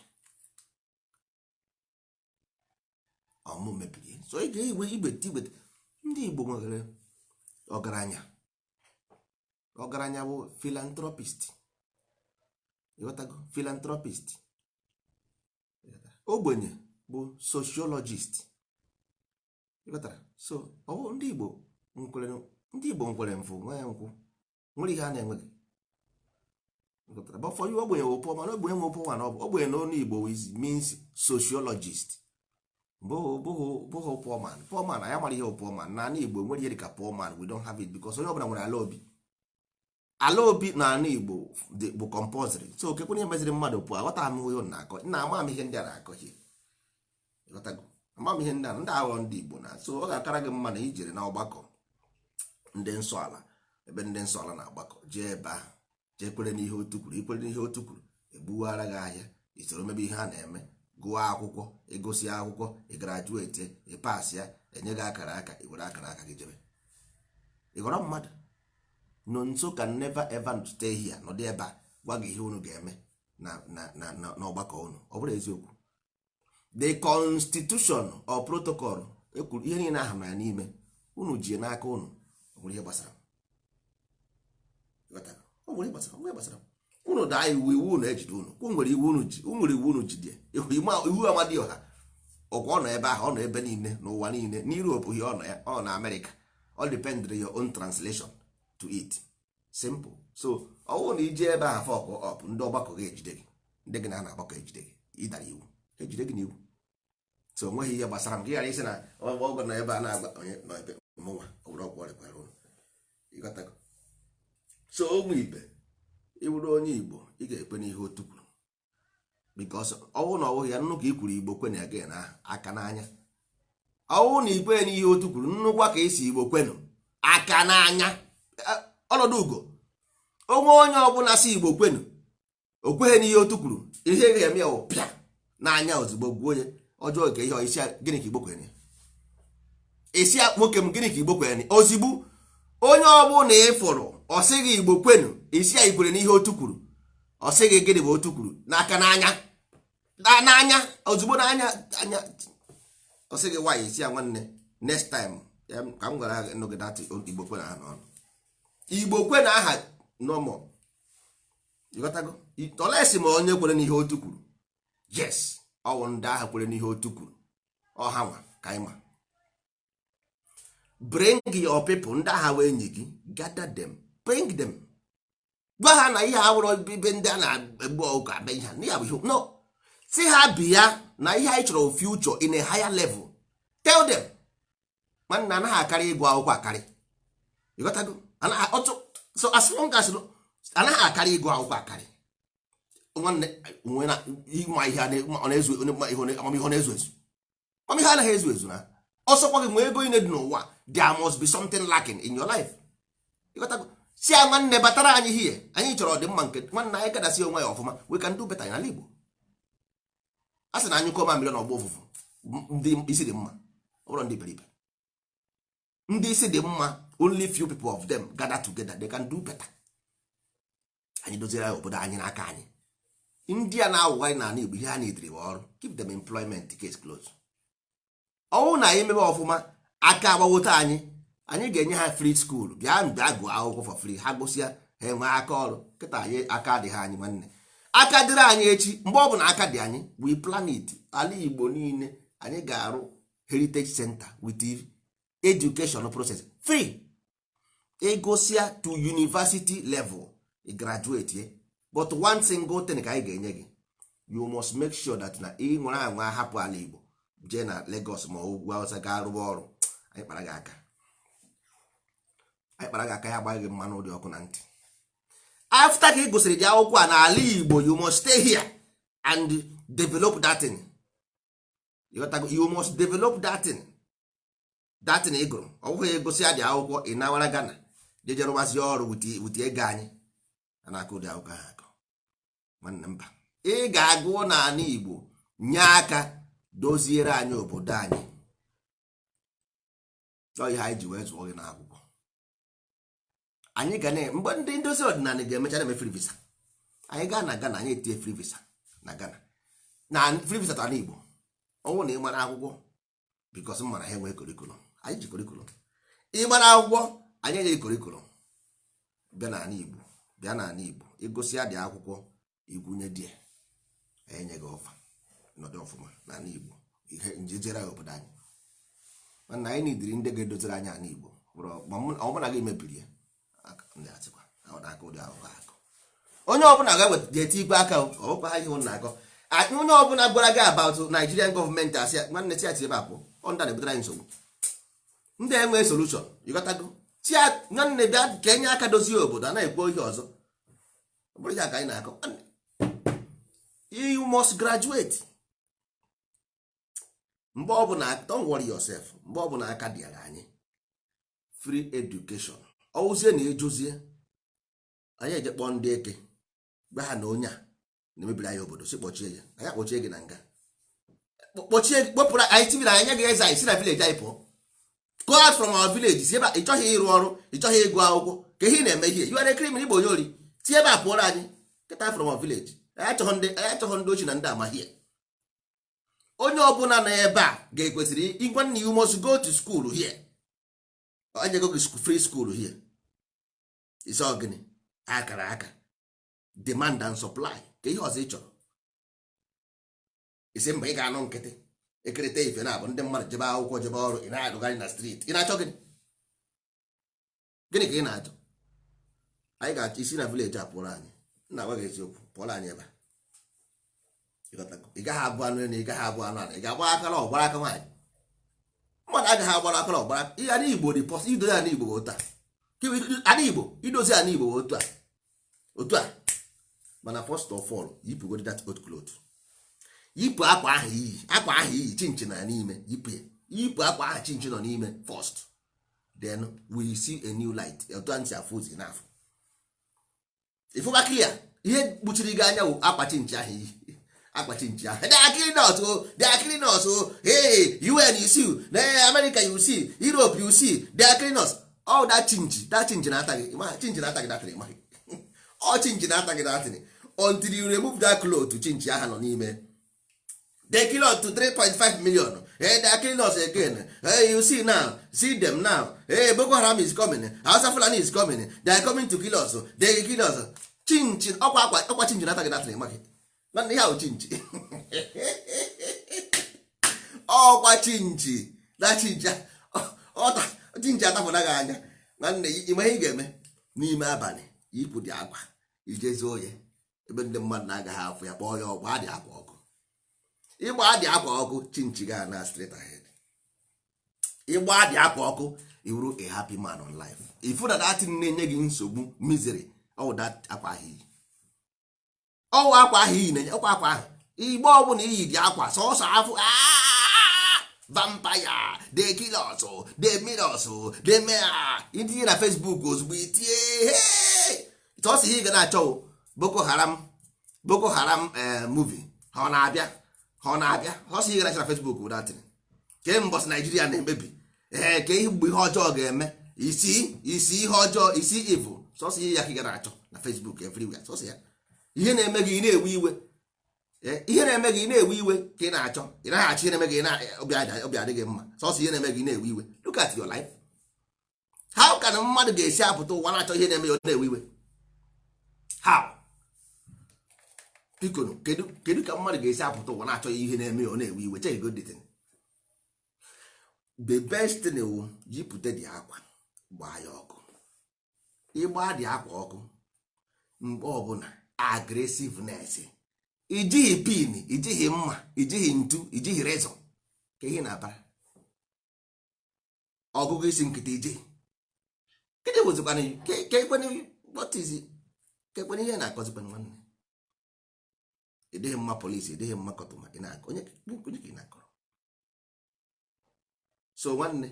ọmụmụ mebiri ya. So ị ga-igwe igbe igbe. Ndị Igbo nwere ọgaranya. Ọgaranya bụ philanthropist. Ịghọtago? Philanthropist. Ogbenye bụ sociologist. Ịghọtara? So ọ bụ ndị Igbo nkwere, ndị Igbo nkwere mfụ nwee nkwụ nwere ihe a na-enweghị. Ịghọtara? But for you, ogbenye wụ poor man. Ogbenye nwe poor man, ọ bụ ogbenye n'onu Igbo is means sociologist. Bụghị poor man. Poor man, anyị amara ihe bụ poor man. N'ala Igbo nwere ihe dịka poor man, we don't have it, because onye ọbụla nwere ala obi. Ala obi n'ala Igbo bụ compulsory. So okekwenye meziri mmadụ pụọ, aghọta m ihe na-akọ na ama m ihe ndị a na-akọ here. Ịghọtago? Ama m ihe ndị a, ndị aghọ ndị Igbo na. So ọ ga-akara gị mma na ijere na ọgbakọ ndị nsọ ala, ebe ndị nsọ ala na-agbakọ. Jee ebe ahụ, jee kwere n'ihe otu kwuru. Ikwere n'ihe otu kwuru, egbuwara gị ahịa, isoro mebe ihe a na-eme, gụọ akwụkwọ, ịgụsị akwụkwọ, ị graduate, ị pass ya, enye gị akara aka, i were akara aka gị jebe. Ị ghọrọ mmadụ. Nọ nso can never ever stay here, nọdụ ebe a gwa gị ihe unu ga-eme na na na na n'ọgbakọ unu. Ọ bụrụ eziokwu, the constitution or protocol ekwuru ihe niile ahụ na ya n'ime unu ji n'aka unu. Ọ bụrụ ihe gbasara, ịghọtara? Ọ nwere ihe gbasara, ọ nwere ihe gbasara unu. Daa iwu, iwu unu ejide unu. Unu nwere iwu unu ji, unu nwere iwu unu jide. Iwu Amadioha ọkwa ọ nọ ebe ahụ, ọ nọ ebe niile n'ụwa niile. N'Europe ihe ọ nọ ya, ọ na Amerịka. Ọ depend your own translation to it. Simple. So ọ bụrụ na ije ebe ahụ fuck up, ndị ọgbakọ ga-ejide gị, ndị gị na ha na-agbakọ ejide gị. Ịdara iwu, ejide gị n'iwu. So o nweghị ihe gbasara m ka ị ghara isi na ọgọ nọ ebe a na-agba onye nọ ebe mụnwa. Ọ bụrụ ọgwụ ọrịa ụlọ. Ịghọtago? So ụmụ ibe, ịbụrụ onye Igbo, ị ga-ekwe n'ihe otu kwuru, because ọwụ na ọwụghị ya, nnukwu ikwuru Igbo kwe na again ahụ aka n'anya. Ọwụ na ikwe n'ihe otu kwuru, nnukwu ka esi Igbo kwenụ aka n'anya. Ọnọdụ ugo onwe onye ọbụla si Igbo kwenụ, o kweghị n'ihe otu kwuru, ihe ga-eme ya wụ pịa n'anya ozugbo, gwuo ya ọjọọ nke ihe isi. Gịnị ka Igbo kwere? Isi nwoke m, gịnị ka Igbo kwere? Ozigbo onye ọbụla ị fụrụ, ọ sịghị Igbo kwenu, isi ya ikwere n'ihe otu kwuru, ọ sịghị gịnị bụ otu kwuru, n'aka n'anya n'anya ozugbo n'anya anya. Ọ sịghị nwaanyị isi ya nwanne, next time ka m gwara ha nọgide atị Igbo kwe na aha n'ọnụ, Igbo kwe na aha no more. Ịghọtago? Olesi ma onye kwere n'ihe otu kwuru. Yes, ọwụ ndị ahụ kwere n'ihe otu kwuru, ọha nwa ka anyị ma. Bring your people, ndị agha wee enyi gị, gather them, bring them, gwa ha na ihe awụrụ ibe ndị a na-egbu ọkụkọ abịa ihe a, ya bụ ihe no si ha bịa na ihe anyị chọrọ, future in a higher level. Tell them, nwanne, anaghị akarị ịgụ akwụkwọ akarị. Ịghọtago? Anaghị ọtụ. So as long as anaghị akarị ịgụ akwụkwọ akarị, nwanne, nwe na ịma ihe ọ na-ezu amamihe, ọ na-ezu ezu. Amamihe anaghị ezu ezu. Na ọsọkwa gị nwee ego niile dị n'ụwa, there must be something lacking in your life. Ịghọtago? Si ya, nwanne, batara anyị hie, anyị chọrọ ọdịmma nke nwanne anyị gadasị onwe ya ọfụma. We can do better n'ala Igbo. A sị na anyụkọ mamịrị na ọgba ụfụfụ. Ndị isi dị mma, ọ bụrụ ndị iberibe, ndị isi dị mma, only few people of them gather together, they can do better. Anyị doziere ya obodo anyị n'aka anyị. Ndị a na-awụgharị n'ala Igbo, ihe ha na-ediri bụ ọrụ. Give them employment, case close. Ọnwụ na anyị mebe ọfụma, aka agbawote anyị, anyị ga-enye ha free school. Bịa bịa gụọ akwụkwọ for free. Ha gụsịa, ha enwee aka ọrụ. Kịta anyị aka adịghị anyị, nwanne. Aka dịrị anyị echi. Mgbe ọ bụla aka dị anyị, we plan it. Ala Igbo niile, anyị ga-arụ heritage center with education process free. Ịgụsịa to university level, ị graduate ye. But one single thing ka anyị ga-enye gị: you must make sure that na ị nwere anwa hapụ ala Igbo jee na Lagos ma ugwu Awụsa gaa rụba ọrụ. Anyị kpara gị aka, anyị kpara gị aka, ya agbaghị gị mmanụ dị ọkụ na ntị. After ka ị gụsịrị dị akwụkwọ a n'ala Igbo, you must stay here and develop that thing. You got to, you must develop that thing, that thing ị gụrụ. Ọ bụghị egosi ya dị akwụkwọ, ị nawara Ghana jeje rụbazie ọrụ with ego anyị a na-akụ ụdị akwụkwọ ahụ akụ. Nwanne, mba. Ị ga-agụ n'ala Igbo, nye aka doziere anyị obodo anyị. Ọ ihe anyị ji wee zụọ gị n'akwụkwọ. Anyị ga na mgbe ndị ndozi ọdịnala ga-emecha na-eme free visa. Anyị gaa na Ghana, anyị etinye free visa na Ghana na free visa tara Igbo. Ọnwụ na ị mara akwụkwọ, because mara ha enweghị curriculum, anyị ji curriculum. Ị mara akwụkwọ, anyị enyeghị curriculum. Bịa n'ala Igbo, bịa n'ala Igbo, ịgụsị ya dị akwụkwọ, igwunye die, enye gị ọfa nọdụ ọfụma n'ala Igbo. Ihe njejere ya obodo anyị. Mana anyị nidiri ndị ga-edoziri anyị ala Igbo. Ọ bụrụ na gị mebiri ya, ndị asịkwa ọ na-akụ ụdị ahụhụ akụ. Onye ọbụla ga-eti ikpe aka, ọ bụkwa ha ihe ụnụ na-akọ. Onye ọbụla gwara gị about Nigerian gọọmenti, asị ya, nwanne, chi ebe a pụọ. Ọ ndị na-ebutere anyị nsogbu, ndị enweghị solution. Ịghọtago? Chi nwanne, bịa ka enye aka dozie obodo. Anaghị ekwu ihe ọzọ. Ọ bụrụ ya ka anyị na-akọ. You must graduate. Mgbe ọ bụla, don't worry yourself, mgbe ọ bụla aka dịara anyị, free education. Ọwụzie na ejozie, anyị eje kpọọ ndị eke, gwa ha na onye a na-emebiri anyị obodo, si kpọchie ya. Anyị akpọchie gị na nga, kpọchie, kpọpụrụ anyị tibiri anyị, nye gị eze. Anyị si na village anyị pụọ. Go out from our village. Si ebe a. Ị chọghị ịrụ ọrụ, ị chọghị ịgụ akwụkwọ, ka ihe ị na-eme ihe? You are a criminal. Igbo, onye ori, si ebe a pụọrọ anyị. Get out from our village. Anyị achọghị ndị ochi na ndị amahie. Onye ọbụla nọ ebe a ga-ekwesịrị ịgwa nna, you must go to school here. Anyego gị free school here. Isi ọ gịnị? Akara aka, demand and supply. Ka ihe ọzọ ị chọrọ? Isi mba, ị ga-anụ nkịtị ekerịta ife na-abụ ndị mmadụ jebe akwụkwọ, jebe ọrụ, ị na-adụgharị na street. Ị na-achọ gịnị? Gịnị ka ị na-achọ? Anyị ga-achọ isi na village a pụọrọ anyị. Nna, agwa gị eziokwu, pụọrọ anyị ebe a. Ị gaghị abụ anụ elu, ị gaghị abụ anụ ala, ị ga-agba akara ọgbara aka nwaanyị. Mmadụ agaghị agbara akara ọgbara ihe. Ana Igbo dị pọs idozi. Ana Igbo bụ otu a. Ana Igbo, idozi ana Igbo bụ otu a, otu a. Mana first of all, yipụgodi that old cloth. Yipụ akwa ahụ iyi, akwa ahụ iyi chinchi na n'ime. Yipụ ya, yipụ akwa ahụ chinchi nọ n'ime first, then we see a new light. Otu a ntị afụ ụzọ n'afọ ịfụba clear. Ihe kpuchiri gị anya wụ akwa chinchi ahụ iyi, akwa chinchi ahụ. They are killing us o, they are killing us o. Hey, UN, you see na America, you see Europe, you see they are killing us. All that chinchi, that chinchi na-ata gị. Ịma chinchi na-ata gị datịrị? Ịmaghị ọ chinchi na-ata gị datịrị until you remove that cloth chinchi ahụ nọ n'ime. They kill us to 3.5 million. Hey, they are killing us again. Hey, you see now, see them now. Hey, Boko Haram is coming, Hausa Fulani is coming, they are coming to kill us, they kill us. Chinchi ọkwa akwa, ọkwa chinchi na-ata gị datịrị. Ịmaghị nwanne, ihe ahụ chinchi, ọkwa chinchi na chinchi ọta chinchi atapụna gị anya. Nwanne, ime ihe ị ga-eme n'ime abalị, yipụ dị akwa, ijezuo ya ebe ndị mmadụ na-agaghị afụ ya, kpọọ ya ọgba dị akwa ọkụ. Ịgba dị akwa ọkụ, chinchi ga na straight ahead. Ịgba dị akwa ọkụ, iwuru a happy man on life. Ifu na that thing na-enye gị nsogbu, misery, ọwụ that akwa ahụ iyi, ọwụ akwa ahụ iyi na-enye ọkwa akwa ahụ. Igbe ọbụla iyi dị akwa sọsọ afụ vampire, the killers, the mirrors, the mea, itinye na Facebook ozugbo, itinye sọsọ ihe ị ga na-achọ Boko Haram, Boko Haram movie. Ha ọ na-abịa, ha ọ na-abịa. Sọsọ ihe ga na-achọ na Facebook bụ that thing. Ke mbọsị Naijiria na-emebi, ee, ka ihe mgbe ihe ọjọọ ga-eme, isi isi ihe ọjọọ, isi evil, sọsọ ihe ya ka ị ga na-achọ na Facebook everywhere. Sọsọ ya, ihe na-eme gị ị na-ewe iwe, ihe na-eme gị ị na-ewe iwe ka ị na-achọ. Ị naghị achọ ihe na-eme gị obi adịghị mma. Sọsọ ihe na-eme gị na-ewe iwe. Look at your life. How can mmadụ ga-esi apụta ụwa na-achọ ihe na-eme ya ọ na-ewe iwe? How? Biko, kedu ka mmadụ ga-esi apụta ụwa na-achọ ihe na-eme ya ọ na-ewe iwe? Check good thing. The best thing wụ yipụta dị akwa, gbaa ya ọkụ. Ịgba dị akwa ọkụ, mgbe ọbụla aggressiveness, ijighị pin, ijighị mma, ijighị ntu, ijighị razor, ka ihe na-abara ọgụgụ isi nkịta ijighị. Gịnị bụzikwana ka ekwene? What is it? Ka ekwene ihe na-akọzikwana? Nwanne, ịdịghị mma polisi, ịdịghị mma kọtụma. Ị na-akọ onye, onye ka ị na-akọrọ? So nwanne,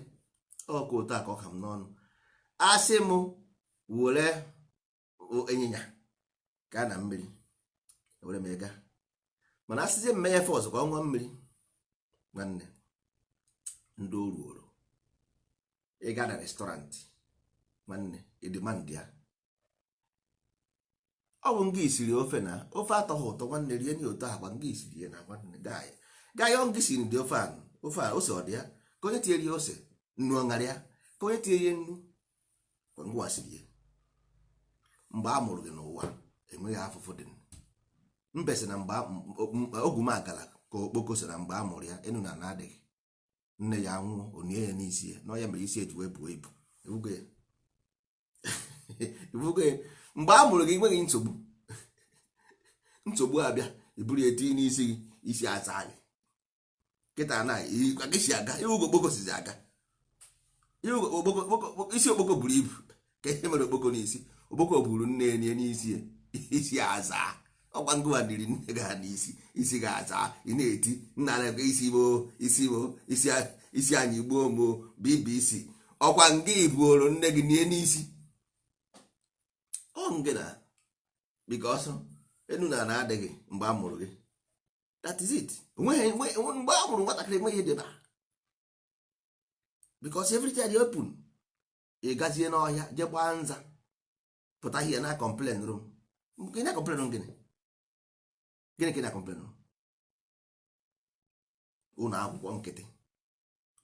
ọkụ otu a ka ọ ka m n'ọnụ. Asị m were ịnyịnya gaa na mmiri, were m ega, mana asịzi m menye force ka ọ ṅụọ mmiri. Nwanne, ndị oru oro, ị gaa na restaurant, nwanne, ị demand ya. Ọ bụ nga isiri ofe na ofe atọghị ụtọ, nwanne, rie nye otu agwa nga isiri ya na. Nwanne, gaa yọọ nga isiri dị ofe a, ofe a ose ọ dị ya, ka onye tinyere ya ose, nnu ọṅara ya, ka onye tinyere ya nnu, ngwa siri ya. Mgbe a mụrụ gị n'ụwa, enweghị afụfụ dị. Mbe sị na mgbe ogwumagala ka okpoko sị na mgbe a mụrụ ya, enu na ana adịghị, nne ya nwụọ, onie ya n'isi ya na ya mere isi eji wee buo ibu. Ibugo ya, ibugo ya. Mgbe a mụrụ gị, nweghị nsogbu. Nsogbu abịa, iburu ya etinye n'isi gị, isi aza gị. Kịta na ka si aga iwu okpoko sizi aga iwu isi okpoko buru ibu. Ka ihe mere okpoko n'isi, okpoko buru nne ya n'isi ya, isi aza. Ọkwa ngụwa dịrị nne gị ha n'isi, isi ga-aza. Ị na-eti nna na isi bo, isi bo, isi, isi anyị gbuo mo. BBC ọkwa nga ibuoro nne gị nie n'isi. Ọ ngị na because enu na ana adịghị mgbe a mụrụ gị. That is it. Onweghị mgbe a mụrụ nwatakịrị enweghị ihe dị ebe a, because everything dị open. Ị gazie n'ọhịa jee gbaa nza, pụta here na complain room. Ị na complain room, gịnị gịnị ka ị na complain room? Ụlọ akwụkwọ nkịtị,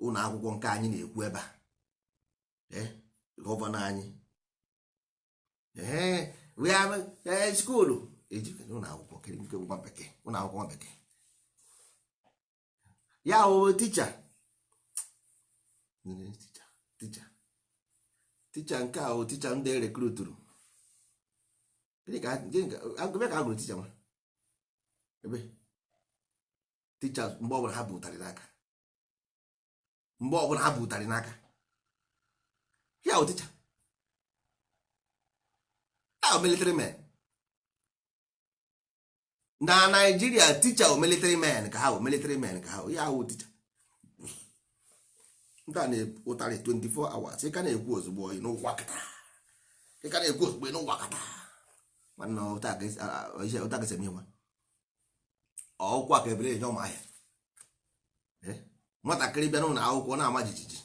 ụlọ akwụkwọ nke anyị na-ekwu ebe a, governor anyị, ee, we have school eji ụlọ akwụkwọ nke nwa bekee, ụlọ akwụkwọ nwa bekee ya wụ teacher, teacher, teacher, teacher. Nke a wụ teacher ndị recruituru. Gịnị ka ebe ka a gụrụ teacher nwa ebe teacher? Mgbe ọbụla ha bụ ụtarị n'aka, mgbe ọbụla ha bụ ụtarị n'aka ya wụ teacher ahụ. Military men na Nigeria, teacher wụ military men ka ha wụ, military men ka ha wụ. Ya wụ teacher ndị a na-ụtarị 24 hours. Ị ka na-ekwu ozugbo ị n'ụwa kịta, ị ka na-ekwu ozugbo ị n'ụwa kịta. Nwanne, ụta ka esi eme ihe nwa ọkwụkwọ ka ebere enye ụmụahịa. Nwatakịrị bịa n'ụlọ akwụkwọ na-ama jijiji,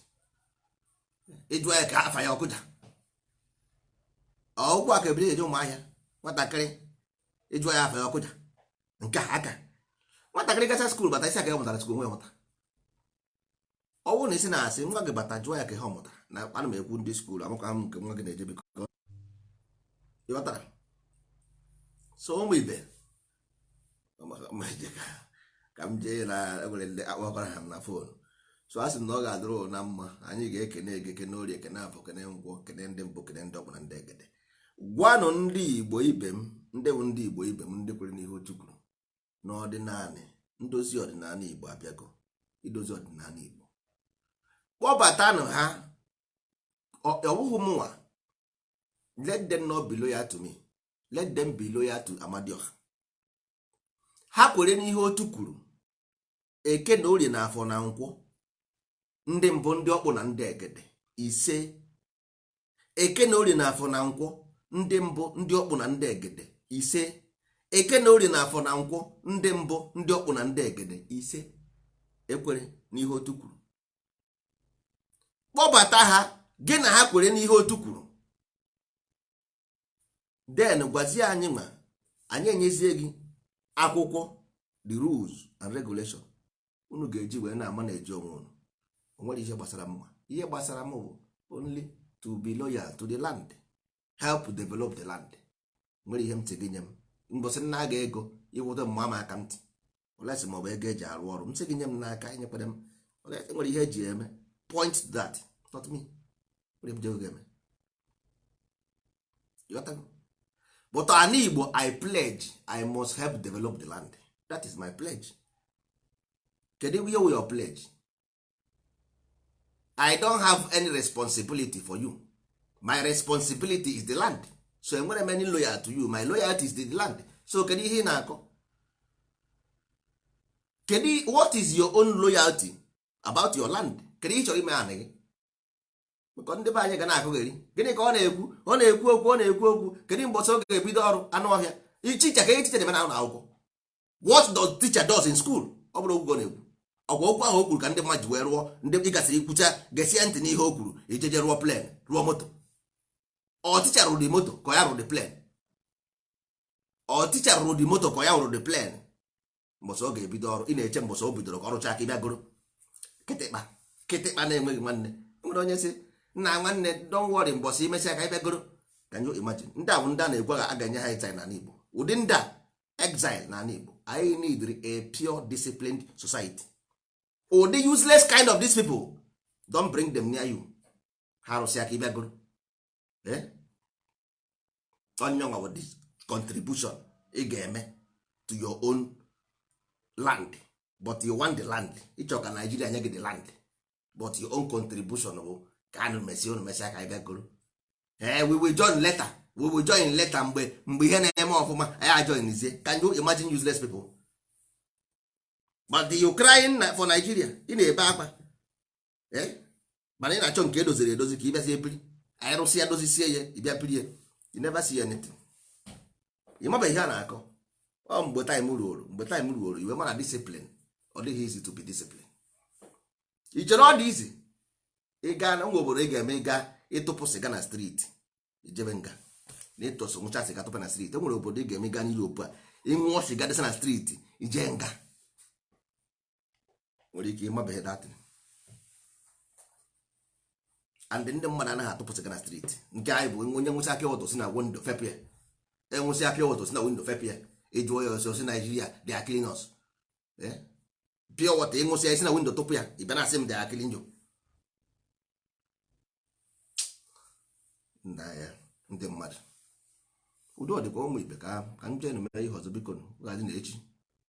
ịjụọ ya ka afa ya, ọkụja. Ọkwụkwọ ka ebere enye ụmụahịa. Nwatakịrị, ịjụọ ya afa ya, ọkụja. Nke a aka nwatakịrị gacha school bata, isi aka ya mụtara school nwe ya mụta. Ọ bụrụ na isi na-asị nwa gị bata, jụọ ya ka ihe ọ mụtara na ana m ekwu ndị school amakwa m nke nwa gị na-eje. Biko, ịghọtara? So ụmụ ibe, ka m jee na enwere ndị akpọkọrọ ha m na phone. So a sị m na ọ ga-adịrị ụnụ na mma. Anyị ga-ekene ege, kene orie, kene afọ, kene nkwọ, kene ndị mbụ, kene ndị ọkpụ na ndị egede. Gwanụ ndị Igbo ibe m, ndị bụ ndị Igbo ibe m, ndị kwere n'ihe otu kwuru n'ọdịnala, ndozi ọdịnala Igbo abịago. Idozi ọdịnala Igbo. Kpọbatanụ ha. Ọwụhụ mụnwa. Let them not be loyal to me, let them be loyal to Amadioha. Ha kwere n'ihe otu kwuru: Eke na Orie na Afọ na Nkwọ, ndị mbụ, ndị ọkpụ na ndị egede. Ise, Eke na Orie na Afọ na Nkwọ, ndị mbụ, ndị ọkpụ na ndị egede. Ise, Eke na Orie na Afọ na Nkwọ, ndị mbụ, ndị ọkpụ na ndị egede. Ise, ekwere n'ihe otu kwuru. Kpọbata ha, gị na ha kwere n'ihe otu kwuru. Then gwazie anyị ma anyị enyezie gị akwụkwọ, the rules and regulation unu ga-eji wee na-ama na-eji onwe unu. O nwere ihe gbasara mma? Ihe gbasara m bụ only to be loyal to the land, help develop the land. Nwere ihe m tị gị nye m mbọsị nna ga ego iwụdo mma m aka ntị olesi ma ọ bụ ego eji arụ ọrụ m sị gị nye m n'aka, enyekwara m. Nwere ihe eji eme, point to that, not me. Nwere m ji ego eme. Ịghọtago? But ana Igbo, I pledge I must help develop the land. That is my pledge. Kedu ihe wụ your pledge? I don't have any responsibility for you. My responsibility is the land. So enwere m any loyal to you? My loyalty is the land. So kedu ihe ị na-akọ? Kedu, what is your own loyalty about your land? Kedu ihe ị chọrọ ime anị gị? Maka ndị be anyị ga na-akụgheri, gịnị ka ọ na-ekwu? Ọ na-ekwu okwu, ọ na-ekwu okwu. Kedu mgbe ọsọ ọ ga-ebido ọrụ? Anụ ọhịa teacher ka teacher na-eme na akwụkwọ. What does teacher does in school? Ọ bụrụ okwu ọ na-ekwu, ọgwa okwu ahụ o kwuru ka ndị mmadụ ji wee rụọ. Ndị ị gasịrị ikwucha, gesie ntị n'ihe o kwuru, ijeje rụọ plane, rụọ moto. Ọ teacher rụrụ the moto ka ya rụrụ the plane? Ọ teacher rụrụ the moto ka ya rụrụ the plane? Mbọsị ọ ga-ebido ọrụ, ị na-eche mbọsị o bidoro ka ọ rụchaa aka ịbịa goro. Kịtịkpa kịtịkpa na-enweghị nwanne. Nwere onye sị, "Nna nwanne, don't worry, mbọsị imesịa ka ịbịa goro." Can you imagine? Ndị a bụ ndị a na-egwu a ga-enye ha exile n'ala Igbo. Ụdị ndị a, exile n'ala Igbo. Anyị need a pure disciplined society. Ụdị useless kind of these people, don't bring them near you. Ha rụsịa ka ịbịa goro. Eh? Onye nwa bụ the contribution ị ga-eme to your own land, but you want the land. Ịchọ ka Nigeria nye gị the land, but your own contribution bụ ka anụ mesie unu mesịa ka anyị bịa goro. Eh, we will join later, we will join later. Mgbe ihe na-eme ọfụma, anyị ajoinizie. Can you imagine useless people? But you crying for Nigeria, ị na-ebe akwa. Eh, mana ị na-achọ nke edoziri edozi ka ị bịazie biri. Anyị rụsị ya, dozisie ya, ị bịa biri ya. You never see anything. Ị mabeghị ihe a na-akọ. Ọ mgbe time ruoro, mgbe time ruoro, iwe mana discipline. Ọ dịghị easy to be discipline. I chere ọ dị easy? Ị gaa na nwa obodo ị ga-eme, ị gaa ịtụpụ sịga na street, ijebe nga na ịtụsụ nwụcha sịga tụpụ na street. E nwere obodo ị ga-eme, gaa n'Europe a, ịṅụọ sịga dịsa na street, ije nga. Nwere ike ịmabeghị datin. And ndị mmadụ anaghị atụpụ sịga na street. Nke anyị bụ onye nwụsị apịa ụtụ si na window fepụ ya, enwụsị apịa ụtụ si na window fepụ ya. Ịjụọ ya ọsọ, si Naijiria, they are killing us. Pure water, ịṅụsị ya isi na window tụpụ ya, ị bịa na asị m they are killing you. Nna ya, ndị mmadụ, udo dịkwa. Ụmụ ibe, ka m jee mere ihe ọzọ. Biko, gaadị na echi.